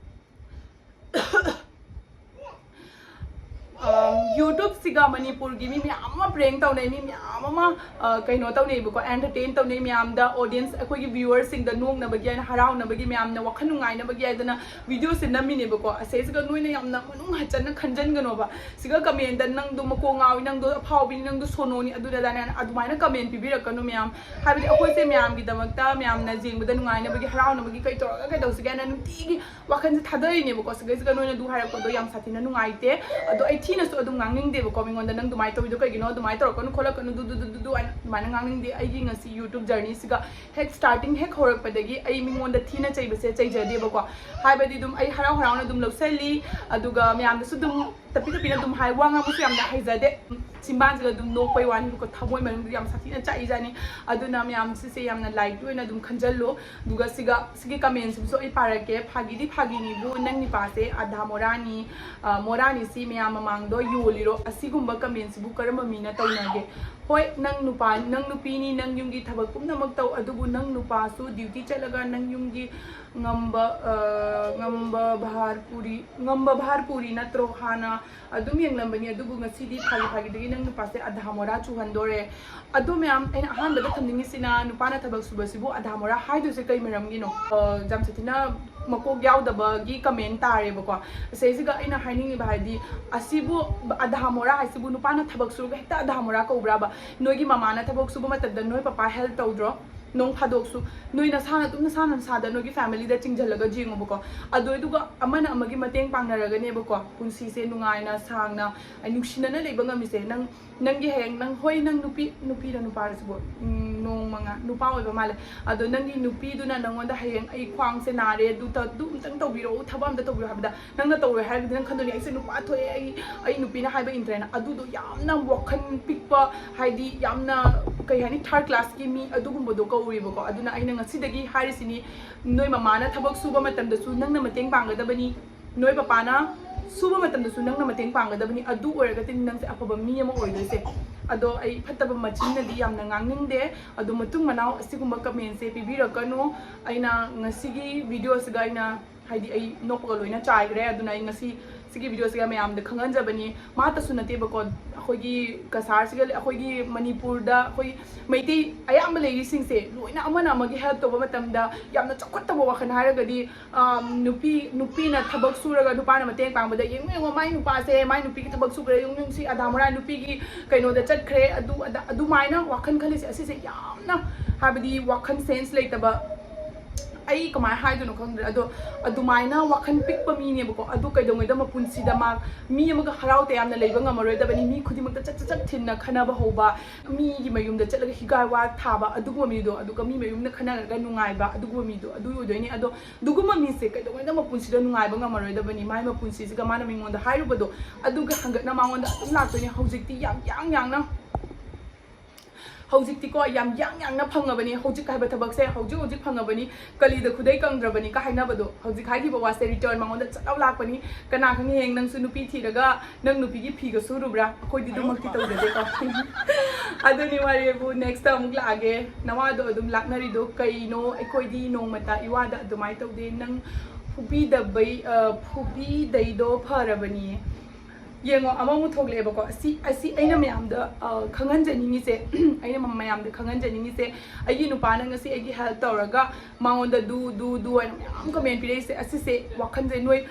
ꯑꯝ, YouTube-ꯁꯤꯒ ꯃꯅꯤꯄꯨꯔꯒꯤ ꯃꯤ ꯃꯌꯥꯝ ꯑꯃ prank ꯇꯧꯅꯩ, ꯃꯤ ꯃꯌꯥꯝ ꯑꯃ ꯑ, ꯀꯩꯅꯣ ꯇꯧꯅꯩꯕꯀꯣ, entertain ꯇꯧꯅꯩ ꯃꯌꯥꯝꯗ, audience, ꯑꯩꯈꯣꯏꯒꯤ viewer-ꯁꯤꯡꯗ ꯅꯣꯛꯅꯕꯒꯤ ꯍꯥꯏꯅ, ꯍꯔꯥꯎꯅꯕꯒꯤ, ꯃꯌꯥꯝꯅ ꯋꯥꯈꯜ ꯅꯨꯡꯉꯥꯏꯅꯕꯒꯤ ꯍꯥꯏꯗꯅ video-ꯁꯦ ꯅꯝꯃꯤꯅꯦꯕꯀꯣ꯫ ꯑꯁꯤꯁꯤꯒ ꯅꯣꯏꯅ ꯌꯥꯝꯅ ꯃꯅꯨꯡ ꯍꯟꯖꯟꯅ ꯈꯟꯖꯟꯒꯅꯣꯕ꯫ ꯁꯤꯒ comment-ꯇ "ꯅꯪꯗꯣ ꯃꯀꯣꯛ ꯉꯥꯎꯏ, ꯅꯪꯗꯣ ꯑꯐꯥꯎꯕꯤꯅꯤ, ꯅꯪꯗꯣ ꯁꯣꯅꯣꯅꯤ", ꯑꯗꯨꯗ ꯑꯗꯥꯅꯦ ꯑꯗꯨꯃꯥꯏꯅ comment ꯄꯤꯕꯤꯔꯛꯀꯅꯨ ꯃꯌꯥꯝ꯫ ꯍꯥꯏꯕꯗꯤ ꯑꯩꯈꯣꯏꯁꯦ ꯃꯌꯥꯝꯒꯤꯗꯃꯛꯇ, ꯃꯌꯥꯝꯅ ꯌꯦꯡꯕꯗ ꯅꯨꯡꯉꯥꯏꯅꯕꯒꯤ, ꯍꯔꯥꯎꯅꯕꯒꯤ, ꯀꯩ ꯇꯧꯔꯒ ꯀꯩꯗꯧꯁꯤꯒꯦ ꯍꯥꯏꯅ ꯅꯨꯡꯇꯤꯒꯤ ꯋꯥꯈꯜꯁꯦ ꯊꯥꯗꯔꯤꯅꯦꯕꯀꯣ꯫ ꯁꯤꯒꯩꯁꯤꯒ ꯅꯣꯏꯅ ꯑꯗꯨ ꯍꯥꯏꯔꯛꯄꯗꯣ ꯌꯥꯝ ꯁꯥꯊꯤꯅ ꯅꯨꯡꯉꯥꯏꯇꯦ꯫ ꯑꯗꯣ ꯑꯩ ꯊꯤꯅꯁꯨ ꯑꯗꯨꯝ ꯉꯥꯡꯅꯤꯡꯗꯦꯕꯀꯣ ꯃꯤꯉꯣꯟꯗ, "ꯅꯪ ꯑꯗꯨꯃꯥꯏꯅ ꯇꯧꯋꯤꯗꯣ ꯀꯩꯒꯤꯅꯣ? ꯑꯗꯨꯃꯥꯏꯅ ꯇꯧꯔꯛꯀꯅꯨ ꯈꯣꯠꯂꯛꯀꯅꯨ, ꯗꯨ ꯗꯨ ꯗꯨ ꯗꯨ ꯗꯨ" ꯍꯥꯏꯅ ꯑꯗꯨꯃꯥꯏꯅ ꯉꯥꯡꯅꯤꯡꯗꯦ꯫ ꯑꯩꯒꯤ ꯉꯁꯤ YouTube journey-ꯁꯤꯒ ꯍꯦꯛ starting ꯍꯦꯛ ꯍꯧꯔꯛꯄꯗꯒꯤ ꯑꯩ ꯃꯤꯉꯣꯟꯗ ꯊꯤꯅ ꯆꯩꯕꯁꯦ ꯆꯩꯖꯗꯦꯕꯀꯣ꯫ ꯍꯥꯏꯕꯗꯤ ꯑꯗꯨꯝ ꯑꯩ ꯍꯔꯥꯎ ꯍꯔꯥꯎꯅ ꯑꯗꯨꯝ ꯂꯧꯁꯜꯂꯤ, ꯑꯗꯨꯒ ꯃꯌꯥꯝꯗꯁꯨ ꯑꯗꯨꯝ ꯇꯞꯄꯤ ꯇꯞꯄꯤꯅ ꯑꯗꯨꯝ ꯍꯥꯏ꯫ ꯋꯥ ꯉꯥꯡꯕꯁꯨ ꯌꯥꯝꯅ ꯍꯩꯖꯗꯦ꯫ ꯆꯤꯝꯕꯥꯟꯁꯤꯒ ꯑꯗꯨꯝ ꯅꯣꯛꯄꯩ ꯋꯥꯅꯤꯕꯀꯣ, ꯊꯃꯣꯏ ꯃꯅꯨꯡꯗ ꯌꯥꯝ ꯁꯥꯊꯤꯅ ꯆꯥꯛꯏꯖꯥꯠꯅꯤ꯫ ꯑꯗꯨꯅ ꯃꯌꯥꯝ ꯁꯤꯁꯦ ꯌꯥꯝꯅ light ꯑꯣꯏꯅ ꯑꯗꯨꯝ ꯈꯟꯖꯜꯂꯨ꯫ ꯑꯗꯨꯒ ꯁꯤꯒ, ꯁꯤꯒꯤ comment-ꯁꯤꯕꯨꯁꯨ ꯑꯩ ꯄꯥꯔꯛꯀꯦ꯫ "ꯐꯥꯒꯤꯗꯤ ꯐꯥꯒꯤꯅꯤꯕꯨ, ꯅꯪ ꯅꯤꯄꯥꯁꯦ ꯑꯥꯙꯥ ꯃꯣꯔꯥꯅꯤ, ꯑ, ꯃꯣꯔꯥꯅꯤ ꯁꯤ ꯃꯌꯥꯝ ꯃꯃꯥꯡꯗꯣ ꯌꯣꯜꯂꯤꯔꯣ? ꯑꯁꯤꯒꯨꯝꯕ comment-ꯁꯤꯕꯨ ꯀꯔꯝꯕ ꯃꯤꯅ ꯇꯧꯅꯒꯦ? ꯍꯣꯏ, ꯅꯪ ꯅꯨꯄꯥ, ꯅꯪ ꯅꯨꯄꯤꯅꯤ, ꯅꯪ ꯌꯨꯝꯒꯤ ꯊꯕꯛ ꯄꯨꯝꯅꯃꯛ ꯇꯧ, ꯑꯗꯨꯕꯨ ꯅꯪ ꯅꯨꯄꯥꯁꯨ duty ꯆꯠꯂꯒ ꯅꯪ ꯌꯨꯝꯒꯤ ꯉꯝꯕ, ꯑ, ꯉꯝꯕ ꯚꯥꯔ ꯄꯨꯔꯤ, ꯉꯝꯕ ꯚꯥꯔ ꯄꯨꯔꯤ ꯅꯠꯇ꯭ꯔꯣ? ꯍꯥꯟꯅ ꯑꯗꯨꯝ ꯌꯦꯡꯂꯝꯕꯅꯤ, ꯑꯗꯨꯕꯨ ꯉꯁꯤꯗꯤ ꯐꯥꯒꯤ ꯐꯥꯒꯤꯗꯒꯤ ꯅꯪ ꯅꯨꯄꯥꯁꯦ ꯑꯥꯙꯥ ꯃꯣꯔꯥ ꯆꯨꯍꯟꯗꯣꯔꯦ"꯫ ꯑꯗꯣ ꯃꯌꯥꯝ, ꯑꯩꯅ ꯑꯍꯥꯟꯕꯗ ꯊꯝꯅꯤꯡꯉꯤꯁꯤꯅ, ꯅꯨꯄꯥꯅ ꯊꯕꯛ ꯁꯨꯕꯁꯤꯕꯨ ꯑꯥꯙꯥ ꯃꯣꯔꯥ ꯍꯥꯏꯗꯣꯏꯁꯦ ꯀꯩ ꯃꯔꯝꯒꯤꯅꯣ? ꯑ, ꯌꯥꯝ ꯁꯥꯊꯤꯅ ꯃꯀꯣꯛ ꯌꯥꯎꯗꯕꯒꯤ comment ꯇꯥꯔꯦꯕꯀꯣ꯫ ꯁꯤꯁꯤꯒ ꯑꯩꯅ ꯍꯥꯏꯅꯤꯡꯉꯤꯕ ꯍꯥꯏꯗꯤ, ꯑꯁꯤꯕꯨ ꯑꯥꯙꯥ ꯃꯣꯔꯥ ꯍꯥꯏꯁꯤꯕꯨ ꯅꯨꯄꯥꯅ ꯊꯕꯛ ꯁꯨꯔꯒ ꯍꯦꯛꯇ ꯑꯥꯙꯥ ꯃꯣꯔꯥ ꯀꯧꯕ꯭ꯔꯥꯕ? ꯅꯣꯏꯒꯤ ꯃꯃꯥꯅ ꯊꯕꯛ ꯁꯨꯕ ꯃꯇꯝꯗ ꯅꯣꯏ ꯄꯄꯥ help ꯇꯧꯗ꯭ꯔꯣ? ꯅꯣꯡ ꯐꯥꯗꯣꯛꯁꯨ ꯅꯣꯏ ꯅꯁꯥꯅ ꯑꯗꯨꯝ ꯅꯁꯥꯅ ꯅꯁꯥꯗ ꯅꯣꯏꯒꯤ family-ꯗ ꯆꯤꯡꯁꯤꯜꯂꯒ ꯌꯦꯡꯉꯨꯕꯀꯣ꯫ ꯑꯗꯨ ꯑꯗꯨꯒ ꯑꯃꯅ ꯑꯃꯒꯤ ꯃꯇꯦꯡ ꯄꯥꯡꯅꯔꯒꯅꯦꯕꯀꯣ ꯄꯨꯟꯁꯤꯁꯦ ꯅꯨꯡꯉꯥꯏꯅ, ꯁꯥꯡꯅ, ꯑꯩ ꯅꯨꯡꯁꯤꯅꯅ ꯂꯩꯕ ꯉꯝꯃꯤꯁꯦ꯫ ꯅꯪ, ꯅꯪꯒꯤ ꯍꯌꯦꯡ, ꯅꯪ, ꯍꯣꯏ, ꯅꯪ ꯅꯨꯄꯤ, ꯅꯨꯄꯤꯔ ꯅꯨꯄꯥꯔꯁꯤꯕꯨ, ꯎꯝ, ꯅꯣꯡꯃꯉꯥ ꯅꯨꯄꯥ ꯑꯣꯏꯕ ꯃꯥꯜꯂꯦ꯫ ꯑꯗꯣ ꯅꯪꯒꯤ ꯅꯨꯄꯤꯗꯨꯅ ꯅꯉꯣꯟꯗ ꯍꯌꯦꯡ "ꯑꯩ ꯈ꯭ꯋꯥꯡꯁꯦ ꯅꯥꯔꯦ, ꯑꯗꯨ ꯇ-, ꯑꯗꯨ ꯑꯝꯇꯪ ꯇꯧꯕꯤꯔꯛꯎ, ꯊꯕꯛ ꯑꯝꯇ ꯇꯧꯕꯤꯔꯛꯎ" ꯍꯥꯏꯕꯗ, ꯅꯪꯅ ꯇꯧꯔꯣꯏ ꯍꯥꯏꯔꯒꯗꯤ ꯅꯪ ꯈꯟꯗꯣꯏꯅꯤ, "ꯑꯩꯁꯦ ꯅꯨꯄꯥ ꯊꯣꯛꯑꯦ, ꯑꯩ, ꯑꯩ ꯅꯨꯄꯤꯅ ꯍꯥꯏꯕ ꯏꯟꯗ꯭ꯔꯦꯅ"꯫ ꯑꯗꯨꯗꯣ ꯌꯥꯝꯅ ꯋꯥꯈꯜ ꯄꯤꯛꯄ, ꯍꯥꯏꯗꯤ ꯌꯥꯝꯅ, ꯀꯩ ꯍꯥꯏꯅꯤ, third class-ꯀꯤ ꯃꯤ ꯑꯗꯨꯒꯨꯝꯕꯗꯣ ꯀꯧꯔꯤꯕꯀꯣ꯫ ꯑꯗꯨꯅ ꯑꯩꯅ ꯉꯁꯤꯗꯒꯤ ꯍꯥꯏꯔꯤꯁꯤꯅꯤ, ꯅꯣꯏ ꯃꯃꯥꯅ ꯊꯕꯛ ꯁꯨꯕ ꯃꯇꯝꯗꯁꯨ ꯅꯪꯅ ꯃꯇꯦꯡ ꯄꯥꯡꯒꯗꯕꯅꯤ, ꯅꯣꯏ ꯄꯄꯥꯅ ꯁꯨꯕ ꯃꯇꯝꯗꯁꯨ ꯅꯪꯅ ꯃꯇꯦꯡ ꯄꯥꯡꯒꯗꯕꯅꯤ꯫ ꯑꯗꯨ ꯑꯣꯏꯔꯒꯗꯤ ꯅꯪꯁꯦ ꯑꯐꯕ ꯃꯤ ꯑꯃ ꯑꯣꯏꯗꯣꯏꯁꯦ꯫ ꯑꯗꯣ ꯑꯩ ꯐꯠꯇꯕ ꯃꯆꯤꯟꯅꯗꯤ ꯌꯥꯝꯅ ꯉꯥꯡꯅꯤꯡꯗꯦ꯫ ꯑꯗꯣ ꯃꯇꯨꯡ ꯃꯅꯥꯎ ꯑꯁꯤꯒꯨꯝꯕ comment-ꯁꯦ ꯄꯤꯕꯤꯔꯛꯀꯅꯨ꯫ ꯑꯩꯅ ꯉꯁꯤꯒꯤ video-ꯁꯤꯒ ꯑꯩꯅ, ꯍꯥꯏꯗꯤ, ꯑꯩ ꯅꯣꯛꯄꯒ ꯂꯣꯏꯅ ꯆꯥꯏꯈ꯭ꯔꯦ꯫ ꯑꯗꯨꯅ ꯑꯩ ꯉꯁꯤ ꯁꯤꯒꯤ ꯚꯤꯗꯤꯑꯣꯁꯤꯒ ꯃꯌꯥꯝꯗ ꯈꯪꯍꯟꯖꯕꯅꯤ꯫ ꯃꯥꯇꯁꯨ ꯅꯠꯇꯦꯕꯀꯣ, ꯑꯩꯈꯣꯏꯒꯤ ꯀꯁꯥꯔꯁꯤꯒ, ꯑꯩꯈꯣꯏꯒꯤ ꯃꯅꯤꯄꯨꯔꯗ ꯑꯩꯈꯣꯏ ꯃꯩꯇꯩ ꯑꯌꯥꯝꯕ ꯂꯩꯔꯤꯁꯤꯡꯁꯦ ꯂꯣꯏꯅ ꯑꯃꯅ ꯑꯃꯒꯤ ꯍꯦꯜꯞ ꯇꯧꯕ ꯃꯇꯝꯗ ꯌꯥꯝꯅ ꯆꯥꯎꯈꯠꯇꯕ ꯋꯥꯈꯜ ꯍꯥꯏꯔꯒꯗꯤ, ꯑꯝ, ꯅꯨꯄꯤ, ꯅꯨꯄꯤꯅ ꯊꯕꯛ ꯁꯨꯔꯒ ꯅꯨꯄꯥꯅ ꯃꯇꯦꯡ ꯄꯥꯡꯕꯗ, "ꯌꯦꯡꯉꯨ, ꯌꯦꯡꯉꯨ, ꯃꯥꯏ ꯅꯨꯄꯥꯁꯦ, ꯃꯥꯏ ꯅꯨꯄꯤꯒꯤ ꯊꯕꯛ ꯁꯨꯈ꯭ꯔꯦ, ꯌꯦꯡꯉꯨ, ꯌꯦꯡꯉꯨ, ꯁꯤ ꯑꯙꯥ ꯃꯣꯔꯥ ꯅꯨꯄꯤꯒꯤ ꯀꯩꯅꯣꯗ ꯆꯠꯈ꯭ꯔꯦ", ꯑꯗꯨ ꯑꯗꯥ, ꯑꯗꯨꯃꯥꯏꯅ ꯋꯥꯈꯜ ꯈꯜꯂꯤꯁꯦ, ꯑꯁꯤꯁꯦ ꯌꯥꯝꯅ, ꯍꯥꯏꯕꯗꯤ, ꯋꯥꯈꯜ ꯁꯦꯟꯁ ꯂꯩꯇꯕ, ꯑꯩ ꯀꯃꯥꯏꯅ ꯍꯥꯏꯗꯣꯏꯅꯣ ꯈꯪꯗ꯭ꯔꯦ꯫ ꯑꯗꯣ ꯑꯗꯨꯃꯥꯏꯅ ꯋꯥꯈꯜ ꯄꯤꯛꯄ ꯃꯤꯅꯦꯕꯀꯣ꯫ ꯑꯗꯨ ꯀꯩꯗꯧꯉꯩꯗ ꯃꯄꯨꯟꯁꯤꯗ ꯃꯥ ꯃꯤ ꯑꯃꯒ ꯍꯔꯥꯎ ꯇꯌꯥꯝꯅ ꯂꯩꯕ ꯉꯝꯃꯔꯣꯏꯗꯕꯅꯤ꯫ ꯃꯤ ꯈꯨꯗꯤꯡꯃꯛꯇ ꯆꯠ ꯆꯠ ꯆꯠ ꯊꯤꯟꯅ ꯈꯟꯅꯕ ꯍꯧꯕ, ꯃꯤꯒꯤ ꯃꯌꯨꯝꯗ ꯆꯠꯂꯒ ꯍꯤꯒꯥꯏ ꯋꯥ ꯊꯥꯕ, ꯑꯗꯨꯒꯨꯝꯕ ꯃꯤꯗꯣ, ꯑꯗꯨꯒ ꯃꯤ ꯃꯌꯨꯝꯗ ꯈꯟꯅꯔꯒ ꯅꯨꯡꯉꯥꯏꯕ, ꯑꯗꯨꯒꯨꯝꯕ ꯃꯤꯗꯣ, ꯑꯗꯨ ꯑꯣꯏꯗꯣꯏꯅꯦ꯫ ꯑꯗꯣ ꯑꯗꯨꯒꯨꯝꯕ ꯃꯤꯁꯦ ꯀꯩꯗꯧꯉꯩꯗ ꯃꯄꯨꯟꯁꯤꯗ ꯅꯨꯡꯉꯥꯏꯕ ꯉꯝꯃꯔꯣꯏꯗꯕꯅꯤ꯫ ꯃꯥꯏ ꯃꯄꯨꯟꯁꯤꯁꯤꯒ ꯃꯥꯅ ꯃꯤꯉꯣꯟꯗ ꯍꯥꯏꯔꯨꯕꯗꯣ, ꯑꯗꯨꯒ ꯍꯟꯒꯠꯅ ꯃꯉꯣꯟꯗ ꯑꯗꯨꯝ ꯂꯥꯛꯇꯣꯏꯅꯦ꯫ ꯍꯧꯖꯤꯛꯇꯤ ꯌꯥꯝ ꯌꯥꯡ ꯌꯥꯡꯅ, ꯍꯧꯖꯤꯛꯇꯤꯀꯣ, ꯌꯥꯝ ꯌꯥꯡ ꯌꯥꯡꯅ ꯐꯪꯉꯕꯅꯤ꯫ ꯍꯧꯖꯤꯛ ꯍꯥꯏꯕ ꯊꯕꯛꯁꯦ ꯍꯧꯖꯤꯛ ꯍꯧꯖꯤꯛ ꯐꯪꯉꯕꯅꯤ, ꯀꯂꯤꯗ ꯈꯨꯗꯩ ꯀꯪꯗ꯭ꯔꯕꯅꯤ ꯀ ꯍꯥꯏꯅꯕꯗꯣ, ꯍꯧꯖꯤꯛ ꯍꯥꯏꯈꯤꯕ ꯋꯥꯁꯦ ꯔꯤꯇꯔꯟ ꯃꯉꯣꯟꯗ ꯆꯠ ꯂꯥꯎ ꯂꯥꯛꯄꯅꯤ꯫ ꯀꯅꯥ ꯈꯪꯉꯤ, ꯍꯌꯦꯡ ꯅꯪꯁꯨ ꯅꯨꯄꯤ ꯊꯤꯔꯒ ꯅꯪ ꯅꯨꯄꯤꯒꯤ ꯐꯤꯒ ꯁꯨꯔꯨꯕ꯭ꯔꯥ? ꯑꯩꯈꯣꯏꯗꯤ ꯑꯗꯨꯃꯛꯇꯤ ꯇꯧꯖꯗꯦꯀꯣ꯫ ꯑꯗꯨꯅꯤ ꯋꯥꯔꯤꯕꯨ꯫ ꯅꯦꯛꯁꯇ ꯑꯃꯨꯛ ꯂꯥꯛꯑꯒꯦ꯫ ꯅꯋꯥꯗꯣ ꯑꯗꯨꯝ ꯂꯥꯛꯅꯔꯤꯗꯣ ꯀꯩꯅꯣ? ꯑꯩꯈꯣꯏꯗꯤ ꯅꯣꯡꯃꯇ ꯏꯋꯥꯗ ꯑꯗꯨꯃꯥꯏꯅ ꯇꯧꯗꯦ꯫ ꯅꯪ ꯐꯨꯕꯤꯗꯕꯩ, ꯑ, ꯐꯨꯕꯤꯗꯩꯗꯣ ꯐꯔꯕꯅꯤ꯫ ꯌꯦꯡꯉꯣ, ꯑꯃꯃꯨꯛ ꯊꯣꯛꯂꯛꯑꯦꯕꯀꯣ꯫ ꯑꯁꯤ, ꯑꯁꯤ ꯑꯩꯅ ꯃꯌꯥꯝꯗ, ꯑ, ꯈꯪꯍꯟꯖꯅꯤꯡꯉꯤꯁꯦ, ꯑꯩꯅ ꯃ-, ꯃꯌꯥꯝꯗ ꯈꯪꯍꯟꯖꯅꯤꯡꯉꯤꯁꯦ, ꯑꯩꯒꯤ ꯅꯨꯄꯥꯅ ꯉꯁꯤ ꯑꯩꯒꯤ ꯍꯦꯜꯞ ꯇꯧꯔꯒ ꯃꯉꯣꯟꯗ ꯗꯨ, ꯗꯨ, ꯗꯨ ꯍꯥꯏꯅ ꯃꯌꯥꯝ ꯀꯃꯦꯟ ꯄꯤꯔꯛꯏꯁꯦ, ꯑꯁꯤꯁꯦ ꯋꯥꯈꯜꯁꯦ ꯅꯣꯏ,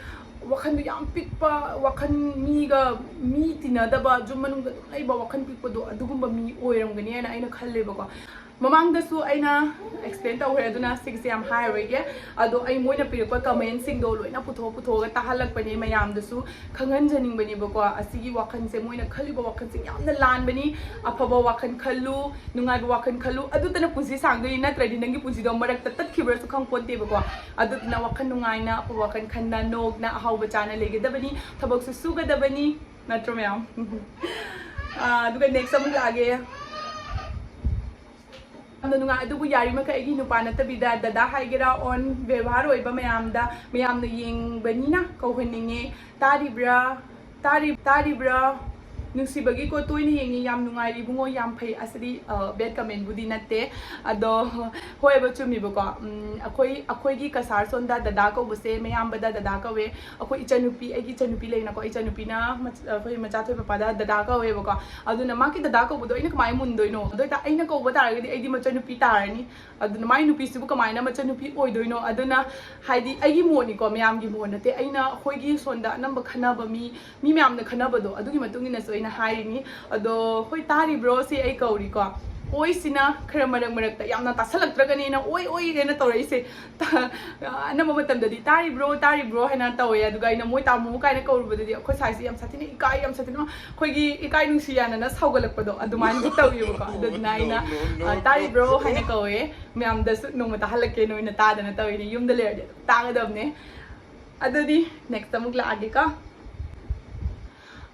ꯋꯥꯈꯜꯗꯣ ꯌꯥꯝ ꯄꯤꯛꯄ, ꯋꯥꯈꯜ ꯃꯤꯒ, ꯃꯤ ꯇꯤꯟꯅꯗꯕ, ꯌꯨꯝ ꯃꯅꯨꯡꯗ ꯑꯗꯨꯝ ꯂꯩꯕ, ꯋꯥꯈꯜ ꯄꯤꯛꯄꯗꯣ, ꯑꯗꯨꯒꯨꯝꯕ ꯃꯤ ꯑꯣꯏꯔꯝꯒꯅꯤ ꯍꯥꯏꯅ ꯑꯩꯅ ꯈꯜꯂꯦꯕꯀꯣ꯫ ꯃꯃꯥꯡꯗꯁꯨ ꯑꯩꯅ ꯑꯦꯛꯁꯄ꯭ꯂꯦꯟ ꯇꯧꯈ꯭ꯔꯦ, ꯑꯗꯨꯅ ꯁꯤꯒꯤꯁꯦ ꯌꯥꯝ ꯍꯥꯏꯔꯔꯣꯏꯒꯦ꯫ ꯑꯗꯣ ꯑꯩ ꯃꯣꯏꯅ ꯄꯤꯔꯛꯄ ꯀꯃꯦꯟꯁꯤꯡꯗꯣ ꯂꯣꯏꯅ ꯄꯨꯊꯣꯛ ꯄꯨꯊꯣꯛꯑꯒ ꯇꯥꯍꯜꯂꯛꯄꯅꯦ ꯃꯌꯥꯝꯗꯁꯨ ꯈꯪꯍꯟꯖꯅꯤꯡꯕꯅꯦꯕꯀꯣ꯫ ꯑꯁꯤꯒꯤ ꯋꯥꯈꯜꯁꯦ, ꯃꯣꯏꯅ ꯈꯜꯂꯤꯕ ꯋꯥꯈꯜꯁꯦ ꯌꯥꯝꯅ ꯂꯥꯟꯕꯅꯤ, ꯑꯐꯕ ꯋꯥꯈꯜ ꯈꯜꯂꯨ, ꯅꯨꯡꯉꯥꯏꯕ ꯋꯥꯈꯜ ꯈꯜꯂꯨ, ꯑꯗꯨꯇꯅ ꯄꯨꯟꯁꯤ ꯁꯥꯡꯗꯣꯏꯅꯤ, ꯅꯠꯇ꯭ꯔꯗꯤ ꯅꯪꯒꯤ ꯄꯨꯟꯁꯤꯗꯣ ꯃꯔꯛꯇ ꯇꯠꯈꯤꯕ꯭ꯔꯁꯨ ꯈꯪꯄꯣꯟꯇꯦꯕꯀꯣ꯫ ꯑꯗꯨꯗꯨꯅ ꯋꯥꯈꯜ ꯅꯨꯡꯉꯥꯏꯅ, ꯑꯐꯕ ꯋꯥꯈꯜ ꯈꯟꯅ, ꯅꯣꯛꯅ, ꯑꯍꯥꯎꯕ ꯆꯥꯅ ꯂꯩꯒꯗꯕꯅꯤ, ꯊꯕꯛꯁꯨ ꯁꯨꯒꯗꯕꯅꯤ, ꯅꯠꯇ꯭ꯔꯣ ꯃꯌꯥꯝ? ꯑꯥ, ꯑꯗꯨꯒ ꯅꯦꯛꯁ ꯑꯃꯨꯛ ꯂꯥꯛꯑꯒꯦ꯫ ꯌꯥꯝꯅ ꯅꯨꯡꯉꯥꯏ꯫ ꯑꯗꯨꯕꯨ ꯌꯥꯔꯤꯃꯈꯩ ꯑꯩꯒꯤ ꯅꯨꯄꯥ ꯅꯠꯇꯕꯤꯗ ꯗꯗꯥ ꯍꯥꯏꯒꯦꯔꯥ, ꯑꯣꯟ ꯕꯦꯕꯥꯔ ꯑꯣꯏꯕ ꯃꯌꯥꯝꯗ, ꯃꯌꯥꯝꯅ ꯌꯦꯡꯕꯅꯤꯅ ꯀꯧꯍꯟꯅꯤꯡꯉꯦ꯫ ꯇꯥꯔꯤꯕ꯭ꯔꯥ? ꯇꯥꯔꯤ-, ꯇꯥꯔꯤꯕ꯭ꯔꯥ? ꯅꯨꯡꯁꯤꯕꯒꯤꯀꯣ ꯇꯣꯏꯅ ꯌꯦꯡꯉꯤ, ꯌꯥꯝ ꯅꯨꯡꯉꯥꯏꯔꯤ ꯏꯕꯨꯡꯉꯣ, ꯌꯥꯝ ꯐꯩ꯫ ꯑꯁꯤꯗꯤ ꯕꯦꯗ ꯀꯃꯦꯟꯕꯨꯗꯤ ꯅꯠꯇꯦ, ꯑꯗꯣ ꯍꯣꯏꯕ, ꯆꯨꯝꯃꯤꯕꯀꯣ꯫ ꯎꯝ, ꯑꯩꯈꯣꯏ ꯑꯩꯈꯣꯏꯒꯤ ꯀꯁꯥꯔ ꯁꯣꯟꯗ ꯗꯗꯥ ꯀꯧꯕꯁꯦ ꯃꯌꯥꯝꯕꯗ ꯗꯗꯥ ꯀꯧꯋꯦ꯫ ꯑꯩꯈꯣꯏ ꯏꯆꯟꯅꯨꯄꯤ, ꯑꯩꯒꯤ ꯏꯆꯟꯅꯨꯄꯤ ꯂꯩꯅꯀꯣ, ꯏꯆꯟꯅꯨꯄꯤꯅ ꯃꯆ-, ꯑꯩꯈꯣꯏ ꯃꯆꯥ ꯊꯣꯏ ꯄꯄꯥꯗ ꯗꯗꯥ ꯀꯧꯋꯦꯕꯀꯣ꯫ ꯑꯗꯨꯅ ꯃꯥꯒꯤ ꯗꯗꯥ ꯀꯧꯕꯗꯣ ꯑꯩꯅ ꯀꯃꯥꯏꯅ ꯃꯨꯟꯗꯣꯏꯅꯣ? ꯑꯗꯨ ꯑꯣꯏꯇꯥ ꯑꯩꯅ ꯀꯧꯕ ꯇꯥꯔꯒꯗꯤ ꯑꯩꯗꯤ ꯃꯆꯟꯅꯨꯄꯤ ꯇꯥꯔꯅꯤ꯫ ꯑꯗꯨꯅ ꯃꯥꯏ ꯅꯨꯄꯤꯁꯤꯕꯨ ꯀꯃꯥꯏꯅ ꯃꯆꯟꯅꯨꯄꯤ ꯑꯣꯏꯗꯣꯏꯅꯣ? ꯑꯗꯨꯅ ꯍꯥꯏꯗꯤ ꯑꯩꯒꯤ ꯃꯣꯠꯅꯤꯀꯣ, ꯃꯌꯥꯝꯒꯤ ꯃꯣꯠ ꯅꯠꯇꯦ꯫ ꯑꯩꯅ ꯑꯩꯈꯣꯏꯒꯤ ꯁꯣꯟꯗ ꯑꯅꯝꯕ ꯈꯟꯅꯕ ꯃꯤ, ꯃꯤ ꯃꯌꯥꯝꯅ ꯈꯟꯅꯕꯗꯣ, ꯑꯗꯨꯒꯤ ꯃꯇꯨꯡ ꯏꯟꯅꯁꯨ ꯑꯩꯅ ꯍꯥꯏꯔꯤꯅꯤ꯫ ꯑꯗꯣ ꯍꯣꯏ, ꯇꯥꯔꯤꯕ꯭ꯔꯣ ꯁꯤ ꯑꯩ ꯀꯧꯔꯤꯀꯣ꯫ ꯑꯣꯏꯁꯤꯅ ꯈꯔ ꯃꯔꯛ ꯃꯔꯛꯇ, ꯌꯥꯝꯅ ꯇꯥꯁꯜꯂꯛꯇ꯭ꯔꯒꯅꯦꯅ "ꯑꯣꯏ, ꯑꯣꯏ" ꯍꯥꯏꯅ ꯇꯧꯔꯛꯏꯁꯦ꯫ ꯑꯅꯝꯕ ꯃꯇꯝꯗꯗꯤ "ꯇꯥꯔꯤꯕ꯭ꯔꯣ, ꯇꯥꯔꯤꯕ꯭ꯔꯣ" ꯍꯥꯏꯅ ꯇꯧꯋꯦ꯫ ꯑꯗꯨꯒ ꯑꯩꯅ "ꯃꯣꯏ ꯇꯥꯃꯣ" ꯀꯥꯏꯅ ꯀꯧꯔꯨꯕꯗꯗꯤ ꯑꯩꯈꯣꯏ ꯁꯥꯏꯁꯦ ꯌꯥꯝ ꯁꯥꯊꯤꯅ ꯏꯀꯥꯏ, ꯌꯥꯝ ꯁꯥꯊꯤꯅ ꯑꯩꯈꯣꯏꯒꯤ ꯏꯀꯥꯏ ꯅꯨꯡꯁꯤ ꯌꯥꯅꯅ ꯁꯥꯎꯒꯠꯂꯛꯄꯗꯣ ꯑꯗꯨꯃꯥꯏꯅꯗꯤ ꯇꯧꯋꯦꯕꯀꯣ꯫ ꯑꯗꯨꯗꯨꯅ ꯑꯩꯅ, "ꯑ, ꯇꯥꯔꯤꯕ꯭ꯔꯣ" ꯍꯥꯏꯅ ꯀꯧꯋꯦ꯫ ꯃꯌꯥꯝꯗꯁꯨ ꯅꯣꯡꯃ ꯇꯥꯍꯜꯂꯛꯀꯦ, ꯅꯣꯏꯅ ꯇꯥꯗꯅ ꯇꯧꯔꯤꯅꯦ꯫ ꯌꯨꯝꯗ ꯂꯩꯔꯗꯤ ꯑꯗꯨꯝ ꯇꯥꯒꯗꯕꯅꯦ꯫ ꯑꯗꯨꯗꯤ next ꯑꯃꯨꯛ ꯂꯥꯛꯑꯒꯦꯀꯣ꯫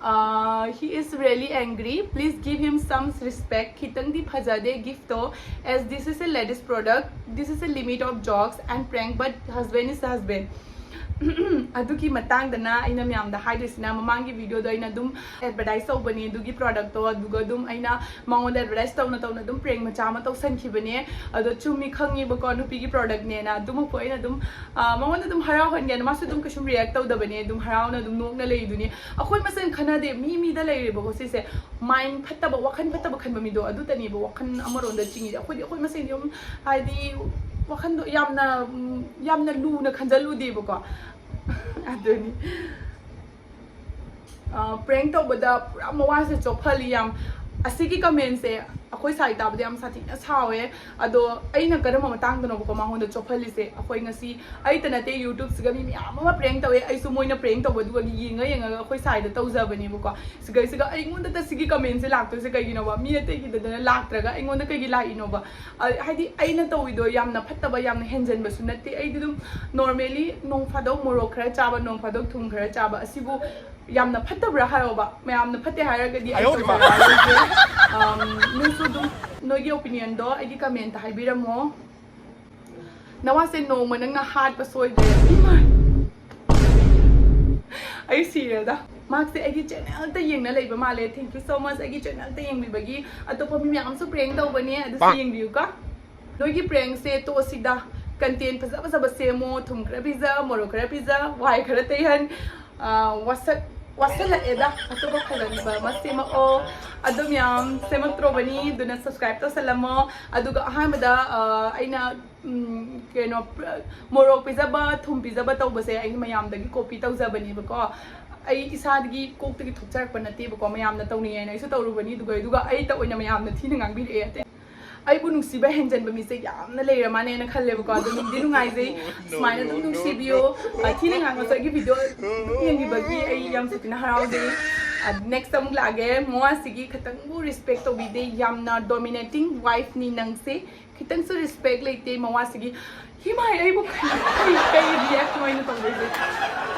Uh, he is really angry. Please give him some respect. ꯈꯤꯇꯪꯗꯤ ꯐꯖꯗꯦ gift to, as this is a ladies product. This is a limit of jokes and prank, but husband is husband. ꯑꯗꯨꯒꯤ ꯃꯇꯥꯡꯗꯅ ꯑꯩꯅ ꯃꯌꯥꯝꯗ ꯍꯥꯏꯗꯣꯏꯁꯤꯅ, ꯃꯃꯥꯡꯒꯤ video ꯗꯣ ꯑꯩꯅ ꯑꯗꯨꯝ advertise ꯇꯧꯕꯅꯤ ꯑꯗꯨꯒꯤ product ꯇꯣ, ꯑꯗꯨꯒ ꯑꯗꯨꯝ ꯑꯩꯅ ꯃꯉꯣꯟꯗ advertise ꯇꯧꯅ ꯇꯧꯅ ꯑꯗꯨꯝ prank ꯃꯆꯥ ꯑꯃ ꯇꯧꯁꯟꯈꯤꯕꯅꯦ꯫ ꯑꯗꯣ ꯆꯨꯝꯃꯤ, ꯈꯪꯉꯦꯕꯀꯣ, ꯅꯨꯄꯤꯒꯤ product ꯅꯦꯅ꯫ ꯑꯗꯨꯃꯛꯄꯨ ꯑꯩꯅ ꯑꯗꯨꯝ, ꯑ, ꯃꯉꯣꯟꯗ ꯑꯗꯨꯝ ꯍꯔꯥꯎꯍꯟꯒꯦꯅ, ꯃꯥꯁꯨ ꯑꯗꯨꯝ ꯀꯩꯁꯨꯝ react ꯇꯧꯗꯕꯅꯦ, ꯑꯗꯨꯝ ꯍꯔꯥꯎꯅ ꯑꯗꯨꯝ ꯅꯣꯛꯅ ꯂꯩꯗꯨꯅꯤ꯫ ꯑꯩꯈꯣꯏ ꯃꯁꯦꯟ ꯈꯟꯅꯗꯦ, ꯃꯤ ꯃꯤꯗ ꯂꯩꯔꯦꯕꯀꯣ ꯁꯤꯁꯦ꯫ Mind ꯐꯠꯇꯕ, ꯋꯥꯈꯜ ꯐꯠꯇꯕ ꯈꯟꯕ ꯃꯤꯗꯣ ꯑꯗꯨꯇꯅꯦꯕ ꯋꯥꯈꯜ ꯑꯃꯔꯣꯝꯗ ꯆꯤꯡꯉꯤꯁꯦ꯫ ꯑꯩꯈꯣꯏꯗꯤ ꯑꯩꯈꯣꯏ ꯃꯁꯦꯟꯗꯤ ꯑꯗꯨꯝ, ꯍꯥꯏꯗꯤ, ꯋꯥꯈꯜꯗꯣ ꯌꯥꯝꯅ, ꯎꯝ, ꯌꯥꯝꯅ ꯂꯨꯅ ꯈꯟꯖꯜꯂꯨꯗꯦꯕꯀꯣ꯫ ꯑꯗꯨꯅꯤ꯫ ꯑ, prank ꯇꯧꯕꯗ ꯄꯨꯔꯥ ꯃꯋꯥꯁꯦ ꯆꯣꯞꯍꯜꯂꯤ ꯌꯥꯝ꯫ ꯑꯁꯤꯒꯤ comment ꯁꯦ ꯑꯩꯈꯣꯏ ꯁꯥꯏ ꯇꯥꯕꯗ ꯌꯥꯝ ꯁꯥꯊꯤꯅ ꯁꯥꯎꯋꯦ꯫ ꯑꯗꯣ ꯑꯩꯅ ꯀꯔꯝꯕ ꯃꯇꯥꯡꯗꯅꯣꯕꯀꯣ ꯃꯉꯣꯟꯗ ꯆꯣꯞꯍꯜꯂꯤꯁꯦ? ꯑꯩꯈꯣꯏ ꯉꯁꯤ, ꯑꯩꯇ ꯅꯠꯇꯦ, YouTube ꯁꯤꯒ ꯃꯤ ꯃꯌꯥꯝ ꯑꯃ prank ꯇꯧꯋꯦ, ꯑꯩꯁꯨ ꯃꯣꯏꯅ prank ꯇꯧꯕꯗꯨꯒ ꯌꯦꯡꯉ ꯌꯦꯡꯉꯒ ꯑꯩꯈꯣꯏ ꯁꯥꯏꯗ ꯇꯧꯖꯕꯅꯦꯕꯀꯣ꯫ ꯁꯤꯒꯩꯁꯤꯒ ꯑꯩꯉꯣꯟꯗꯇ ꯁꯤꯒꯤ comment ꯁꯦ ꯂꯥꯛꯇꯣꯏꯁꯦ ꯀꯩꯒꯤꯅꯣꯕ? ꯃꯤ ꯑꯇꯩꯒꯤꯗꯅ ꯂꯥꯛꯇ꯭ꯔꯒ ꯑꯩꯉꯣꯟꯗ ꯀꯩꯒꯤ ꯂꯥꯛꯏꯅꯣꯕ? ꯑ, ꯍꯥꯏꯗꯤ ꯑꯩꯅ ꯇꯧꯔꯤꯗꯣ ꯌꯥꯝꯅ ꯐꯠꯇꯕ, ꯌꯥꯝꯅ ꯍꯦꯟꯖꯟꯕꯁꯨ ꯅꯠꯇꯦ꯫ ꯑꯩꯗꯤ ꯑꯗꯨꯝ normally ꯅꯣꯡ ꯐꯥꯗꯣꯛ ꯃꯣꯔꯣꯛ ꯈꯔ ꯆꯥꯕ, ꯅꯣꯡ ꯐꯥꯗꯣꯛ ꯊꯨꯝ ꯈꯔ ꯆꯥꯕ ꯑꯁꯤꯕꯨ ꯌꯥꯝꯅ ꯐꯠꯇꯕ꯭ꯔꯥ ꯍꯥꯏꯌꯣꯕ? ꯃꯌꯥꯝꯅ ꯐꯠꯇꯦ ꯍꯥꯏꯔꯒꯗꯤ ꯑꯩ ꯑꯌꯣ, ꯏꯃꯥ꯫ ꯇꯧꯖꯔꯔꯣꯏꯒꯦ꯫ ꯑꯝ, ꯅꯣꯏꯁꯨ ꯑꯗꯨꯝ ꯅꯣꯏꯒꯤ opinion ꯗꯣ ꯑꯩꯒꯤ comment ꯇ ꯍꯥꯏꯕꯤꯔꯝꯃꯣ꯫ ꯅꯋꯥꯁꯦ ꯅꯣꯡꯃ ꯅꯪꯅ ꯍꯥꯠꯄ ꯁꯣꯏꯗ꯭ꯔꯦ꯫ ꯏꯃꯥ! ꯑꯩ ꯁꯤꯔꯦꯗ꯫ ꯃꯍꯥꯛꯁꯦ ꯑꯩꯒꯤ ꯆꯦꯅꯦꯜꯗ ꯌꯦꯡꯅ ꯂꯩꯕ ꯃꯥꯜꯂꯦ꯫ Thank you so much ꯑꯩꯒꯤ ꯆꯦꯅꯦꯜꯗ ꯌꯦꯡꯕꯤꯕꯒꯤ꯫ ꯑꯇꯣꯞꯄ ꯃꯤ ꯃꯌꯥꯝ ꯑꯃꯁꯨ ꯄ꯭ꯔꯦꯡ ꯇꯧꯕꯅꯦ, ꯑꯗꯨꯁꯨ ꯌꯦꯡꯕꯤꯌꯨꯀꯣ꯫ ꯅꯣꯏꯒꯤ ꯄ꯭ꯔꯦꯡꯁꯦ ꯇꯣꯛꯑꯁꯤꯗ, ꯀꯟꯇꯦꯟ ꯐꯖ ꯐꯖꯕ ꯁꯦꯝꯃꯣ꯫ ꯊꯨꯝ ꯈꯔ ꯄꯤꯖ, ꯃꯣꯔꯣꯛ ꯈꯔ ꯄꯤꯖ, ꯋꯥꯏ ꯈꯔ ꯇꯩꯍꯟ꯫ ꯑꯥ, ꯋꯥꯁꯛ ꯋꯥꯁꯜꯂꯛꯑꯦꯗ꯫ ꯑꯇꯣꯞꯄ ꯐꯖꯕ ꯑꯃ ꯁꯦꯝꯃꯛꯑꯣ꯫ ꯑꯗꯨ ꯃꯌꯥꯝ ꯁꯦꯝꯃꯛꯇ꯭ꯔꯣꯕꯅꯤ, ꯑꯗꯨꯅ subscribe ꯇꯧꯁꯜꯂꯝꯃꯣ꯫ ꯑꯗꯨꯒ ꯑꯍꯥꯟꯕꯗ, ꯑꯥ, ꯑꯩꯅ, ꯎꯝ, ꯀꯩꯅꯣ, ꯃꯣꯔꯣꯛ ꯄꯤꯖꯕ, ꯊꯨꯝ ꯄꯤꯖꯕ ꯇꯧꯕꯁꯦ ꯑꯩ ꯃꯌꯥꯝꯗꯒꯤ copy ꯇꯧꯖꯕꯅꯦꯕꯀꯣ꯫ ꯑꯩ ꯏꯁꯥꯗꯒꯤ ꯀꯣꯛꯇꯒꯤ ꯊꯣꯛꯆꯔꯛꯄ ꯅꯠꯇꯦꯕꯀꯣ, ꯃꯌꯥꯝꯅ ꯇꯧꯅꯤꯡꯉꯦꯅ ꯑꯩꯁꯨ ꯇꯧꯔꯨꯕꯅꯤ꯫ ꯑꯗꯨꯒ ꯑꯗꯨꯒ ꯑꯩꯇ ꯑꯣꯏꯅ ꯃꯌꯥꯝꯅ ꯊꯤꯅ ꯉꯥꯡꯕꯤꯔꯛꯑꯦ꯫ ꯑꯇꯩ ꯑꯩꯕꯨ ꯅꯨꯡꯁꯤꯕ ꯍꯦꯟꯖꯟꯕ ꯃꯤꯁꯦ ꯌꯥꯝꯅ ꯂꯩꯔ ꯃꯥꯅꯦꯅ ꯈꯜꯂꯦꯕꯀꯣ꯫ ꯑꯗꯣ ꯅꯨꯡꯗꯤ ꯅꯨꯡꯉꯥꯏꯖꯩ꯫ ꯁꯨꯃꯥꯏꯅ ꯑꯗꯨꯝ ꯅꯨꯡꯁꯤꯕꯤꯌꯣ꯫ ꯑ, ꯊꯤꯅ ꯉꯥꯡꯉꯁꯨ ꯑꯩꯒꯤ video ꯑꯗꯨꯝ ꯌꯦꯡꯕꯤꯕꯒꯤ ꯑꯩ ꯌꯥꯝ ꯁꯥꯊꯤꯅ ꯍꯔꯥꯎꯖꯩ꯫ ꯑ, next ꯑꯃꯨꯛ ꯂꯥꯛꯑꯒꯦ꯫ ꯃꯋꯥꯁꯤꯒꯤ ꯈꯤꯇꯪꯕꯨ respect ꯇꯧꯕꯤꯗꯦ, ꯌꯥꯝꯅ dominating wife ꯅꯤ ꯅꯪꯁꯦ꯫ ꯈꯤꯇꯪꯁꯨ respect ꯂꯩꯇꯦ ꯃꯋꯥꯁꯤꯒꯤ꯫ ꯍꯤꯃꯥꯏ, ꯑꯩꯕꯨ ꯀꯩ, ꯀꯩ, ꯀꯩ react ꯅꯣ ꯑꯩꯅ ꯇꯧꯗꯣꯏꯁꯦ?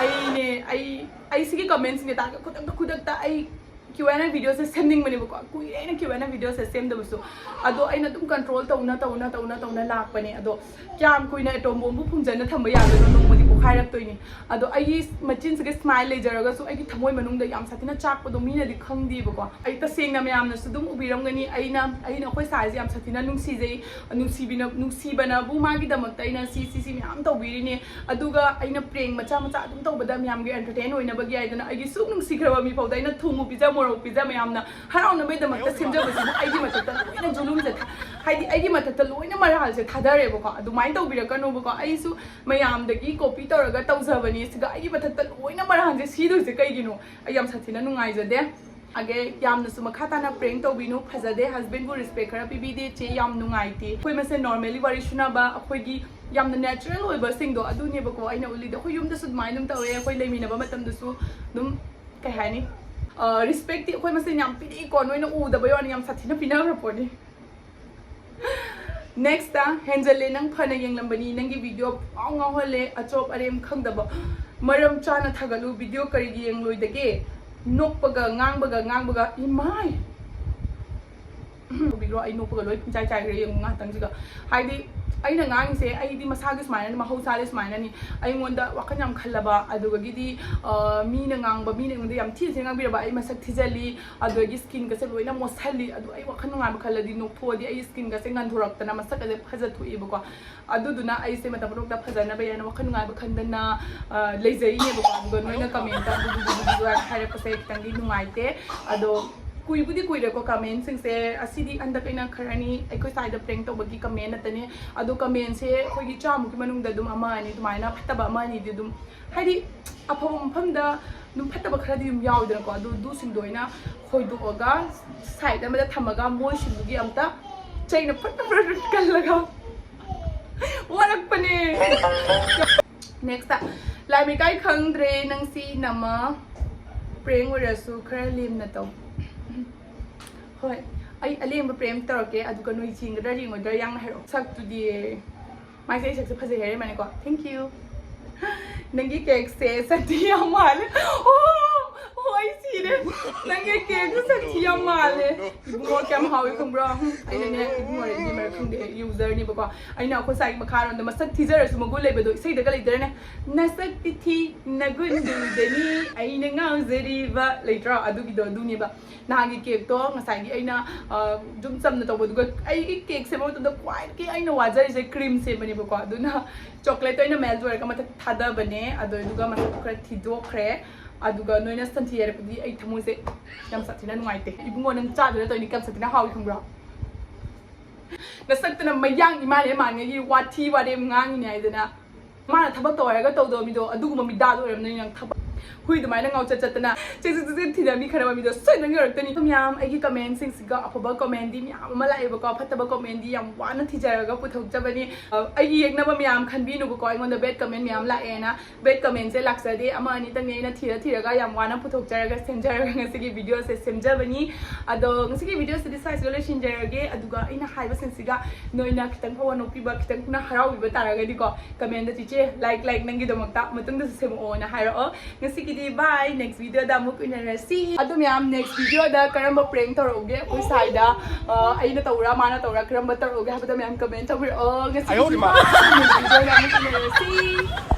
ꯑꯩꯅꯦ, ꯑꯩ, ꯑꯩ ꯁꯤꯒꯤ comment ꯁꯤꯅꯦ ꯇꯥꯔꯒ ꯈꯨꯗꯛꯇ, ꯈꯨꯗꯛꯇ ꯑꯩ Q and A video ꯁꯦ ꯁꯦꯝꯅꯤꯡꯕꯅꯦꯕꯀꯣ꯫ ꯀꯨꯏꯔꯦ ꯑꯩꯅ Q and A video ꯁꯦ ꯁꯦꯝꯗꯕꯁꯨ꯫ ꯑꯗꯣ ꯑꯩꯅ ꯑꯗꯨꯝ control ꯇꯧꯅ, ꯇꯧꯅ, ꯇꯧꯅ, ꯇꯧꯅ ꯂꯥꯛꯄꯅꯦ꯫ ꯑꯗꯣ ꯀꯌꯥꯝ ꯀꯨꯏꯅ atom bomb ꯕꯨ ꯐꯨꯝꯖꯟꯅ ꯊꯝꯕ ꯌꯥꯗꯣꯏꯅꯣ? ꯅꯣꯡꯃꯗꯤ ꯄꯣꯛꯈꯥꯏꯔꯛꯇꯣꯏꯅꯤ꯫ ꯑꯗꯣ ꯑꯩꯒꯤ ꯃꯆꯤꯟꯁꯤꯒ smile ꯂꯩꯖꯔꯒꯁꯨ ꯑꯩꯒꯤ ꯊꯃꯣꯏ ꯃꯅꯨꯡꯗ ꯌꯥꯝ ꯁꯥꯊꯤꯅ ꯆꯥꯛꯄꯗꯣ ꯃꯤꯅꯗꯤ ꯈꯪꯗꯦꯕꯀꯣ꯫ ꯑꯩ ꯇꯁꯦꯡꯅ ꯃꯌꯥꯝꯅꯁꯨ ꯑꯗꯨꯝ ꯎꯕꯤꯔꯝꯒꯅꯤ꯫ ꯑꯩꯅ, ꯑꯩꯅ ꯑꯩꯈꯣꯏ ꯁꯥꯏꯁꯦ ꯌꯥꯝ ꯁꯥꯊꯤꯅ ꯅꯨꯡꯁꯤꯖꯩ꯫ ꯅꯨꯡꯁꯤꯕꯤꯅ-, ꯅꯨꯡꯁꯤꯕꯅꯕꯨ ꯃꯥꯒꯤꯗꯃꯛꯇ ꯑꯩꯅ ꯁꯤ, ꯁꯤ, ꯁꯤ ꯃꯌꯥꯝ ꯇꯧꯕꯤꯔꯤꯅꯦ꯫ ꯑꯗꯨꯒ ꯑꯩꯅ prank ꯃꯆꯥ ꯃꯆꯥ ꯑꯗꯨꯝ ꯇꯧꯕꯗ ꯃꯌꯥꯝꯒꯤ entertain ꯑꯣꯏꯅꯕꯒꯤ ꯍꯥꯏꯗꯅ ꯑꯩꯒꯤ ꯁꯨꯛ ꯅꯨꯡꯁꯤꯈ꯭ꯔꯕ ꯃꯤ ꯐꯥꯎꯗ ꯑꯩꯅ ꯊꯨꯝ ꯄꯤꯖ, ꯃꯣꯔꯣꯛ ꯄꯤꯖ, ꯃꯌꯥꯝꯅ ꯍꯔꯥꯎꯅꯕꯒꯤꯗꯃꯛꯇ ꯁꯦꯝꯖꯕꯁꯤꯕꯨ ꯑꯩꯒꯤ ꯃꯊꯛꯇ ꯂꯣꯏꯅ ꯖꯨꯂꯨꯝꯁꯦ ꯊꯥ-, ꯍꯥꯏꯗꯤ ꯑꯩꯒꯤ ꯃꯊꯛꯇ ꯂꯣꯏꯅ ꯃꯔꯥꯜꯁꯦ ꯊꯥꯗꯔꯦꯕꯀꯣ꯫ ꯑꯗꯨꯃꯥꯏꯅ ꯇꯧꯕꯤꯔꯛꯀꯅꯣꯕꯀꯣ꯫ ꯑꯩꯁꯨ ꯃꯌꯥꯝꯗꯒꯤ copy ꯇꯧꯔꯒ ꯇꯧꯖꯕꯅꯤ꯫ ꯁꯤꯒ ꯑꯩꯒꯤ ꯃꯊꯛꯇ ꯂꯣꯏꯅ ꯃꯔꯥꯜꯁꯦ ꯁꯤꯗꯣꯏꯁꯦ ꯀꯩꯒꯤꯅꯣ? ꯑꯩ ꯌꯥꯝ ꯁꯥꯊꯤꯅ ꯅꯨꯡꯉꯥꯏꯖꯗꯦ꯫ ꯑꯒꯦ, ꯌꯥꯝꯅꯁꯨ ꯃꯈꯥ ꯇꯥꯅ prank ꯇꯧꯕꯤꯅꯨ, ꯐꯖꯗꯦ꯫ Husband ꯕꯨ respect ꯈꯔ ꯄꯤꯕꯤꯗꯦ, ꯆꯦ, ꯌꯥꯝ ꯅꯨꯡꯉꯥꯏꯇꯦ꯫ ꯑꯩꯈꯣꯏ ꯃꯁꯦꯟ normally ꯋꯥꯔꯤ ꯁꯨꯅꯕ, ꯑꯩꯈꯣꯏꯒꯤ ꯌꯥꯝꯅ natural ꯑꯣꯏꯕꯁꯤꯡꯗꯣ ꯑꯗꯨꯅꯦꯕꯀꯣ ꯑꯩꯅ ꯎꯠꯂꯤꯗꯣ꯫ ꯑꯩꯈꯣꯏ ꯌꯨꯝꯗꯁꯨ ꯑꯗꯨꯃꯥꯏꯅ ꯑꯗꯨꯝ ꯇꯧꯋꯦ, ꯑꯩꯈꯣꯏ ꯂꯩꯃꯤꯟꯅꯕ ꯃꯇꯝꯗꯁꯨ ꯑꯗꯨꯝ, ꯀꯩ ꯍꯥꯏꯅꯤ, ꯑ, respect ꯇꯤ ꯑꯩꯈꯣꯏ ꯃꯁꯦꯟ ꯌꯥꯝ ꯄꯤꯅꯩꯀꯣ, ꯅꯣꯏꯅ ꯎꯗꯕꯩ ꯋꯥꯅꯤ, ꯌꯥꯝ ꯁꯥꯊꯤꯅ ꯄꯤꯅꯈ꯭ꯔ ꯄꯣꯠꯅꯤ꯫ Next ꯇ, ꯍꯦꯟꯖꯜꯂꯦ, ꯅꯪ ꯐꯅ ꯌꯦꯡꯂꯝꯕꯅꯤ, ꯅꯪꯒꯤ video ꯄꯨꯡꯉꯥꯎ ꯉꯥꯎꯍꯜꯂꯦ, ꯑꯆꯣꯞ ꯑꯔꯦꯝ ꯈꯪꯗꯕ꯫ ꯃꯔꯝ ꯆꯥꯅ ꯊꯥꯒꯠꯂꯨ, video ꯀꯔꯤꯒꯤ ꯌꯦꯡꯂꯣꯏꯗꯒꯦ? ꯅꯣꯛꯄꯒ ꯉꯥꯡꯕꯒ ꯉꯥꯡꯕꯒ, ꯏꯃꯥꯏ! ꯔꯣ ꯑꯩ ꯅꯣꯛꯄꯒ ꯂꯣꯏ ꯄꯨꯡꯆꯥꯏ ꯆꯥꯏꯈ꯭ꯔꯦ ꯌꯦꯡꯉꯨ ꯉꯥꯏꯍꯥꯛꯇꯪꯁꯤꯒ꯫ ꯍꯥꯏꯗꯤ ꯑꯩꯅ ꯉꯥꯡꯉꯤꯁꯦ ꯑꯩꯗꯤ ꯃꯁꯥꯒꯤ ꯁꯨꯃꯥꯏꯅꯅꯤ, ꯃꯍꯧꯁꯥꯗꯤ ꯁꯨꯃꯥꯏꯅꯅꯤ꯫ ꯑꯩꯉꯣꯟꯗ ꯋꯥꯈꯜ ꯌꯥꯝ ꯈꯜꯂꯕ, ꯑꯗꯨꯗꯒꯤꯗꯤ ꯑ, ꯃꯤꯅ ꯉꯥꯡꯕ, ꯃꯤꯅ ꯑꯩꯉꯣꯟꯗ ꯌꯥꯝ ꯊꯤꯅ ꯊꯤꯅ ꯉꯥꯡꯕꯤꯔꯕ, ꯑꯩ ꯃꯁꯛ ꯊꯤꯖꯜꯂꯤ, ꯑꯗꯨꯗꯒꯤ ꯁ꯭ꯀꯤꯟꯒꯁꯦ ꯂꯣꯏꯅ ꯃꯣꯠꯁꯜꯂꯤ꯫ ꯑꯗꯨ ꯑꯩ ꯋꯥꯈꯜ ꯅꯨꯡꯉꯥꯏꯕ ꯈꯜꯂꯗꯤ ꯅꯣꯛꯊꯣꯛꯑꯗꯤ ꯑꯩ ꯁ꯭ꯀꯤꯟꯒꯁꯦ ꯉꯟꯊꯣꯔꯛꯇꯅ ꯃꯁꯛꯀꯁꯦ ꯐꯖꯊꯣꯛꯑꯦꯕꯀꯣ꯫ ꯑꯗꯨꯗꯨꯅ ꯑꯩꯁꯦ ꯃꯇꯝ ꯄꯨꯝꯅꯃꯛꯇ ꯐꯖꯅꯕ ꯍꯥꯏꯅ ꯋꯥꯈꯜ ꯅꯨꯡꯉꯥꯏꯕ ꯈꯟꯗꯅ ꯑ, ꯂꯩꯖꯩꯅꯦꯕꯀꯣ꯫ ꯑꯗꯨꯒ ꯅꯣꯏꯅ ꯀꯃꯦꯟꯇ ꯑꯗꯨꯗꯨꯗꯨꯗꯨꯗꯨ ꯍꯥꯏꯔꯛꯄꯁꯦ ꯈꯤꯇꯪꯗꯤ ꯅꯨꯡꯉꯥꯏꯇꯦ꯫ ꯑꯗꯣ ꯀꯨꯏꯕꯨꯗꯤ ꯀꯨꯏꯔꯦꯀꯣ ꯀꯃꯦꯟꯁꯤꯡꯁꯦ꯫ ꯑꯁꯤꯗꯤ ꯍꯟꯗꯛ ꯑꯩꯅ ꯈꯔꯅꯤ ꯑꯩꯈꯣꯏ ꯁ꯭ꯋꯥꯏꯗ ꯄ꯭ꯔꯦꯡ ꯇꯧꯕꯒꯤ ꯀꯃꯦꯟ ꯅꯠꯇꯅꯦ꯫ ꯑꯗꯣ ꯀꯃꯦꯟꯁꯦ ꯑꯩꯈꯣꯏꯒꯤ ꯆꯥꯝꯃꯨꯛꯀꯤ ꯃꯅꯨꯡꯗ ꯑꯗꯨꯝ ꯑꯃ ꯑꯅꯤ ꯑꯗꯨꯃꯥꯏꯅ ꯐꯠꯇꯕ ꯑꯃ ꯑꯅꯤꯗꯤ ꯑꯗꯨꯝ, ꯍꯥꯏꯗꯤ ꯑꯐꯕ ꯃꯐꯝꯗ ꯑꯗꯨꯝ ꯐꯠꯇꯕ ꯈꯔꯗꯤ ꯑꯗꯨꯝ ꯌꯥꯎꯗꯅꯀꯣ꯫ ꯑꯗꯨ ꯑꯗꯨꯁꯤꯡꯗꯣ ꯑꯩꯅ ꯈꯣꯏꯗꯣꯛꯑꯒ ꯁꯥꯏꯠ ꯑꯃꯗ ꯊꯝꯃꯒ ꯃꯣꯏꯁꯤꯡꯗꯨꯒꯤ ꯑꯝꯇ ꯆꯩꯅ ꯐꯠ ꯐꯠ ꯐꯠ ꯐꯠ ꯀꯜꯂꯒ ꯋꯥꯔꯛꯄꯅꯦ꯫ ꯅꯦꯛꯁꯇ ꯂꯥꯏꯃꯩꯀꯥꯏ ꯈꯪꯗ꯭ꯔꯦ ꯅꯪꯁꯤ ꯅꯃ ꯄ꯭ꯔꯦꯡ ꯑꯣꯏꯔꯁꯨ ꯈꯔ ꯂꯦꯝꯅ ꯇꯧ꯫ ꯍꯣꯏ, ꯑꯩ ꯑꯂꯦꯝꯕ ꯄ꯭ꯔꯦꯡ ꯇꯧꯔꯛꯀꯦ, ꯑꯗꯨꯒ ꯅꯣꯏ ꯆꯤꯡꯒꯗ꯭ꯔꯥ ꯌꯦꯡꯉꯣꯏꯗ꯭ꯔꯥ ꯌꯥꯝꯅ ꯍꯥꯏꯔꯛꯑꯣ꯫ ꯁꯛꯇꯨꯗꯤ ꯃꯥꯏꯁꯦ ꯑꯩ ꯁꯛꯁꯦ ꯐꯖꯩ ꯍꯥꯏꯔꯝꯃꯅꯤꯀꯣ꯫ Thank you. ꯅꯪꯒꯤ ꯀꯦꯛꯁꯦ ꯁꯛꯇꯤ ꯌꯥꯝ ꯃꯥꯜꯂꯦ꯫ ꯑꯣ, ꯍꯣꯏ, ꯁꯤꯔꯦ꯫ ꯅꯪꯒꯤ ꯀꯦꯛꯇꯣ ꯁꯛꯇꯤ ꯌꯥꯝ ꯃꯥꯜꯂꯦ꯫ ꯏꯕꯨꯡꯉꯣ ꯀꯌꯥꯝ ꯍꯥꯎꯋꯤ ꯈꯪꯕ꯭ꯔꯣ? ꯍꯨꯝ, ꯑꯩꯅꯅꯦ, ꯏꯕꯨꯡꯉꯣ ꯔꯦꯗꯤꯃꯔ ꯈꯪꯗꯦ, ꯌꯨꯖꯔꯅꯦꯕꯀꯣ꯫ ꯑꯩꯅ ꯑꯩꯈꯣꯏ ꯁ꯭ꯋꯥꯏꯒꯤ ꯃꯈꯥꯔꯣꯝꯗ ꯃꯁꯛ ꯊꯤꯖꯔꯁꯨ ꯃꯒꯨꯟ ꯂꯩꯕꯗꯣ ꯏꯁꯩꯗꯒ ꯂꯩꯇ꯭ꯔꯅꯦ? ꯅꯁꯛꯇꯤ ꯊꯤ, ꯅꯒꯨꯟꯗꯨꯗꯅꯤ ꯑꯩꯅ ꯉꯥꯎꯖꯔꯤꯕ ꯂꯩꯇ꯭ꯔꯣ? ꯑꯗꯨꯒꯤꯗꯣ ꯑꯗꯨꯅꯦꯕ꯫ ꯅꯍꯥꯟꯒꯤ ꯀꯦꯛꯇꯣ ꯉꯁꯥꯏꯒꯤ ꯑꯩꯅ, ꯑ, ꯑꯗꯨꯝ ꯆꯝꯅ ꯇꯧꯕꯗꯨꯒ ꯑꯩꯒꯤ ꯀꯦꯛ ꯁꯦꯝꯕ ꯃꯇꯝꯗ ꯈ꯭ꯋꯥꯏꯗꯒꯤ ꯑꯩꯅ ꯋꯥꯖꯔꯤꯁꯦ ꯀ꯭ꯔꯤꯝ ꯁꯦꯝꯕꯅꯦꯕꯀꯣ꯫ ꯑꯗꯨꯅ ꯆꯣꯀ꯭ꯂꯦꯠꯇꯣ ꯑꯩꯅ ꯃꯦꯜꯠ ꯑꯣꯏꯔꯒ ꯃꯊꯛ ꯊꯥꯗꯕꯅꯦ꯫ ꯑꯗꯣ ꯑꯗꯨꯒ ꯃꯊꯛꯇꯣ ꯈꯔ ꯊꯤꯗꯣꯛꯈ꯭ꯔꯦ꯫ ꯑꯗꯨꯒ ꯅꯣꯏꯅ ꯁꯟꯊꯤ ꯍꯥꯏꯔꯛꯄꯗꯤ ꯑꯩ ꯊꯃꯣꯏꯁꯦ ꯌꯥꯝ ꯁꯥꯊꯤꯅ ꯅꯨꯡꯉꯥꯏꯇꯦ꯫ ꯏꯕꯨꯡꯉꯣ, ꯅꯪ ꯆꯥꯗꯨꯅ ꯇꯧꯔꯤꯅꯤ ꯀꯌꯥꯝ ꯁꯥꯊꯤꯅ ꯍꯥꯎꯏ ꯈꯪꯕ꯭ꯔꯣ? ꯅꯁꯛꯇꯨꯅ ꯃꯌꯥꯡ ꯏꯃꯥꯅꯦ ꯃꯥꯟꯉꯩꯒꯤ ꯋꯥꯊꯤ ꯋꯥꯔꯦꯝ ꯉꯥꯡꯉꯤꯅꯦ ꯍꯥꯏꯗꯅ꯫ ꯃꯥꯅ ꯊꯕꯛ ꯇꯧ ꯍꯥꯏꯔꯒ ꯇꯧꯗꯕ ꯃꯤꯗꯣ ꯑꯗꯨꯒꯨꯝꯕ ꯃꯤꯗꯥꯗꯣ ꯑꯣꯏꯔꯝꯗꯣꯏꯅꯤ ꯅꯪ꯫ ꯊꯕꯛ ꯍꯨꯏ ꯑꯗꯨꯃꯥꯏꯅ ꯉꯥꯎꯆꯠ ꯆꯠꯇꯅ ꯆꯦꯛ ꯆꯦꯛ ꯆꯦꯛ ꯆꯦꯛ ꯊꯤꯅ ꯃꯤ ꯈꯠꯅꯕ ꯃꯤꯗꯣ ꯁꯣꯏꯗꯅ ꯌꯧꯔꯛꯇꯣꯏꯅꯤ꯫ ꯃꯌꯥꯝ ꯑꯩꯒꯤ ꯀꯃꯦꯟꯁꯤꯡꯁꯤꯒ ꯑꯐꯕ ꯀꯃꯦꯟꯗꯤ ꯃꯌꯥꯝ ꯑꯃ ꯂꯥꯛꯑꯦꯕꯀꯣ, ꯐꯠꯇꯕ ꯀꯃꯦꯟꯗꯤ ꯌꯥꯝ ꯋꯥꯅ ꯊꯤꯖꯔꯒ ꯄꯨꯊꯣꯛꯆꯕꯅꯤ꯫ ꯑ, ꯑꯩꯒꯤ ꯌꯦꯛꯅꯕ ꯃꯌꯥꯝ ꯈꯟꯕꯤꯅꯨꯕꯀꯣ, ꯑꯩꯉꯣꯟꯗ ꯕꯦꯗ ꯀꯃꯦꯟ ꯃꯌꯥꯝ ꯂꯥꯛꯑꯦꯅ꯫ ꯕꯦꯗ ꯀꯃꯦꯟꯁꯦ ꯂꯥꯛꯆꯗꯦ, ꯑꯃ ꯑꯅꯤꯇꯪꯅꯤ ꯑꯩꯅ ꯊꯤꯔ ꯊꯤꯔꯒ ꯌꯥꯝ ꯋꯥꯅ ꯄꯨꯊꯣꯛꯆꯔꯒ ꯁꯦꯝꯖꯔꯒ ꯉꯁꯤꯒꯤ ꯚꯤꯗꯤꯑꯣꯁꯦ ꯁꯦꯝꯖꯕꯅꯤ꯫ ꯑꯗꯣ ꯉꯁꯤꯒꯤ ꯚꯤꯗꯤꯑꯣꯁꯤꯗꯤ ꯁ꯭ꯋꯥꯏꯁꯤꯒ ꯂꯣꯏꯁꯤꯟꯖꯔꯒꯦ꯫ ꯑꯗꯨꯒ ꯑꯩꯅ ꯍꯥꯏꯕꯁꯤꯡꯁꯤꯒ ꯅꯣꯏꯅ ꯈꯤꯇꯪ ꯐꯥꯎꯕ ꯅꯣꯛꯄꯤꯕ, ꯈꯤꯇꯪ ꯈꯨꯅ ꯍꯔꯥꯎꯕꯤꯕ ꯇꯥꯔꯒꯗꯤꯀꯣ, ꯀꯃꯦꯟꯗ "ꯆꯤꯆꯦ, ꯂꯥꯏꯛ, ꯂꯥꯏꯛ ꯅꯪꯒꯤꯗꯃꯛꯇ ꯃꯇꯨꯡꯗꯁꯨ ꯁꯦꯝꯃꯛꯑꯣꯅ" ꯍꯥꯏꯔꯛꯑꯣ꯫ ꯉꯁꯤꯒꯤꯗꯤ bye, next video ꯗ ꯑꯃꯨꯛ ꯎꯅꯔꯁꯤ꯫ ꯑꯗꯨ ꯃꯌꯥꯝ, next video ꯗ ꯀꯔꯝꯕ prank ꯇꯧꯔꯛꯎꯒꯦ ꯑꯩꯈꯣꯏ ꯁꯥꯏꯗ? ꯑ, ꯑꯩꯅ ꯇꯧꯔꯥ ꯃꯥꯅ ꯇꯧꯔꯥ, ꯀꯔꯝꯕ ꯇꯧꯔꯛꯎꯒꯦ ꯍꯥꯏꯕꯗꯣ ꯃꯌꯥꯝ comment ꯇꯧꯕꯤꯔꯛꯑꯣ꯫ ꯉꯁꯤꯒꯤꯗꯤ bye, next video ꯗ ꯑꯃꯨꯛ ꯎꯅꯔꯁꯤ꯫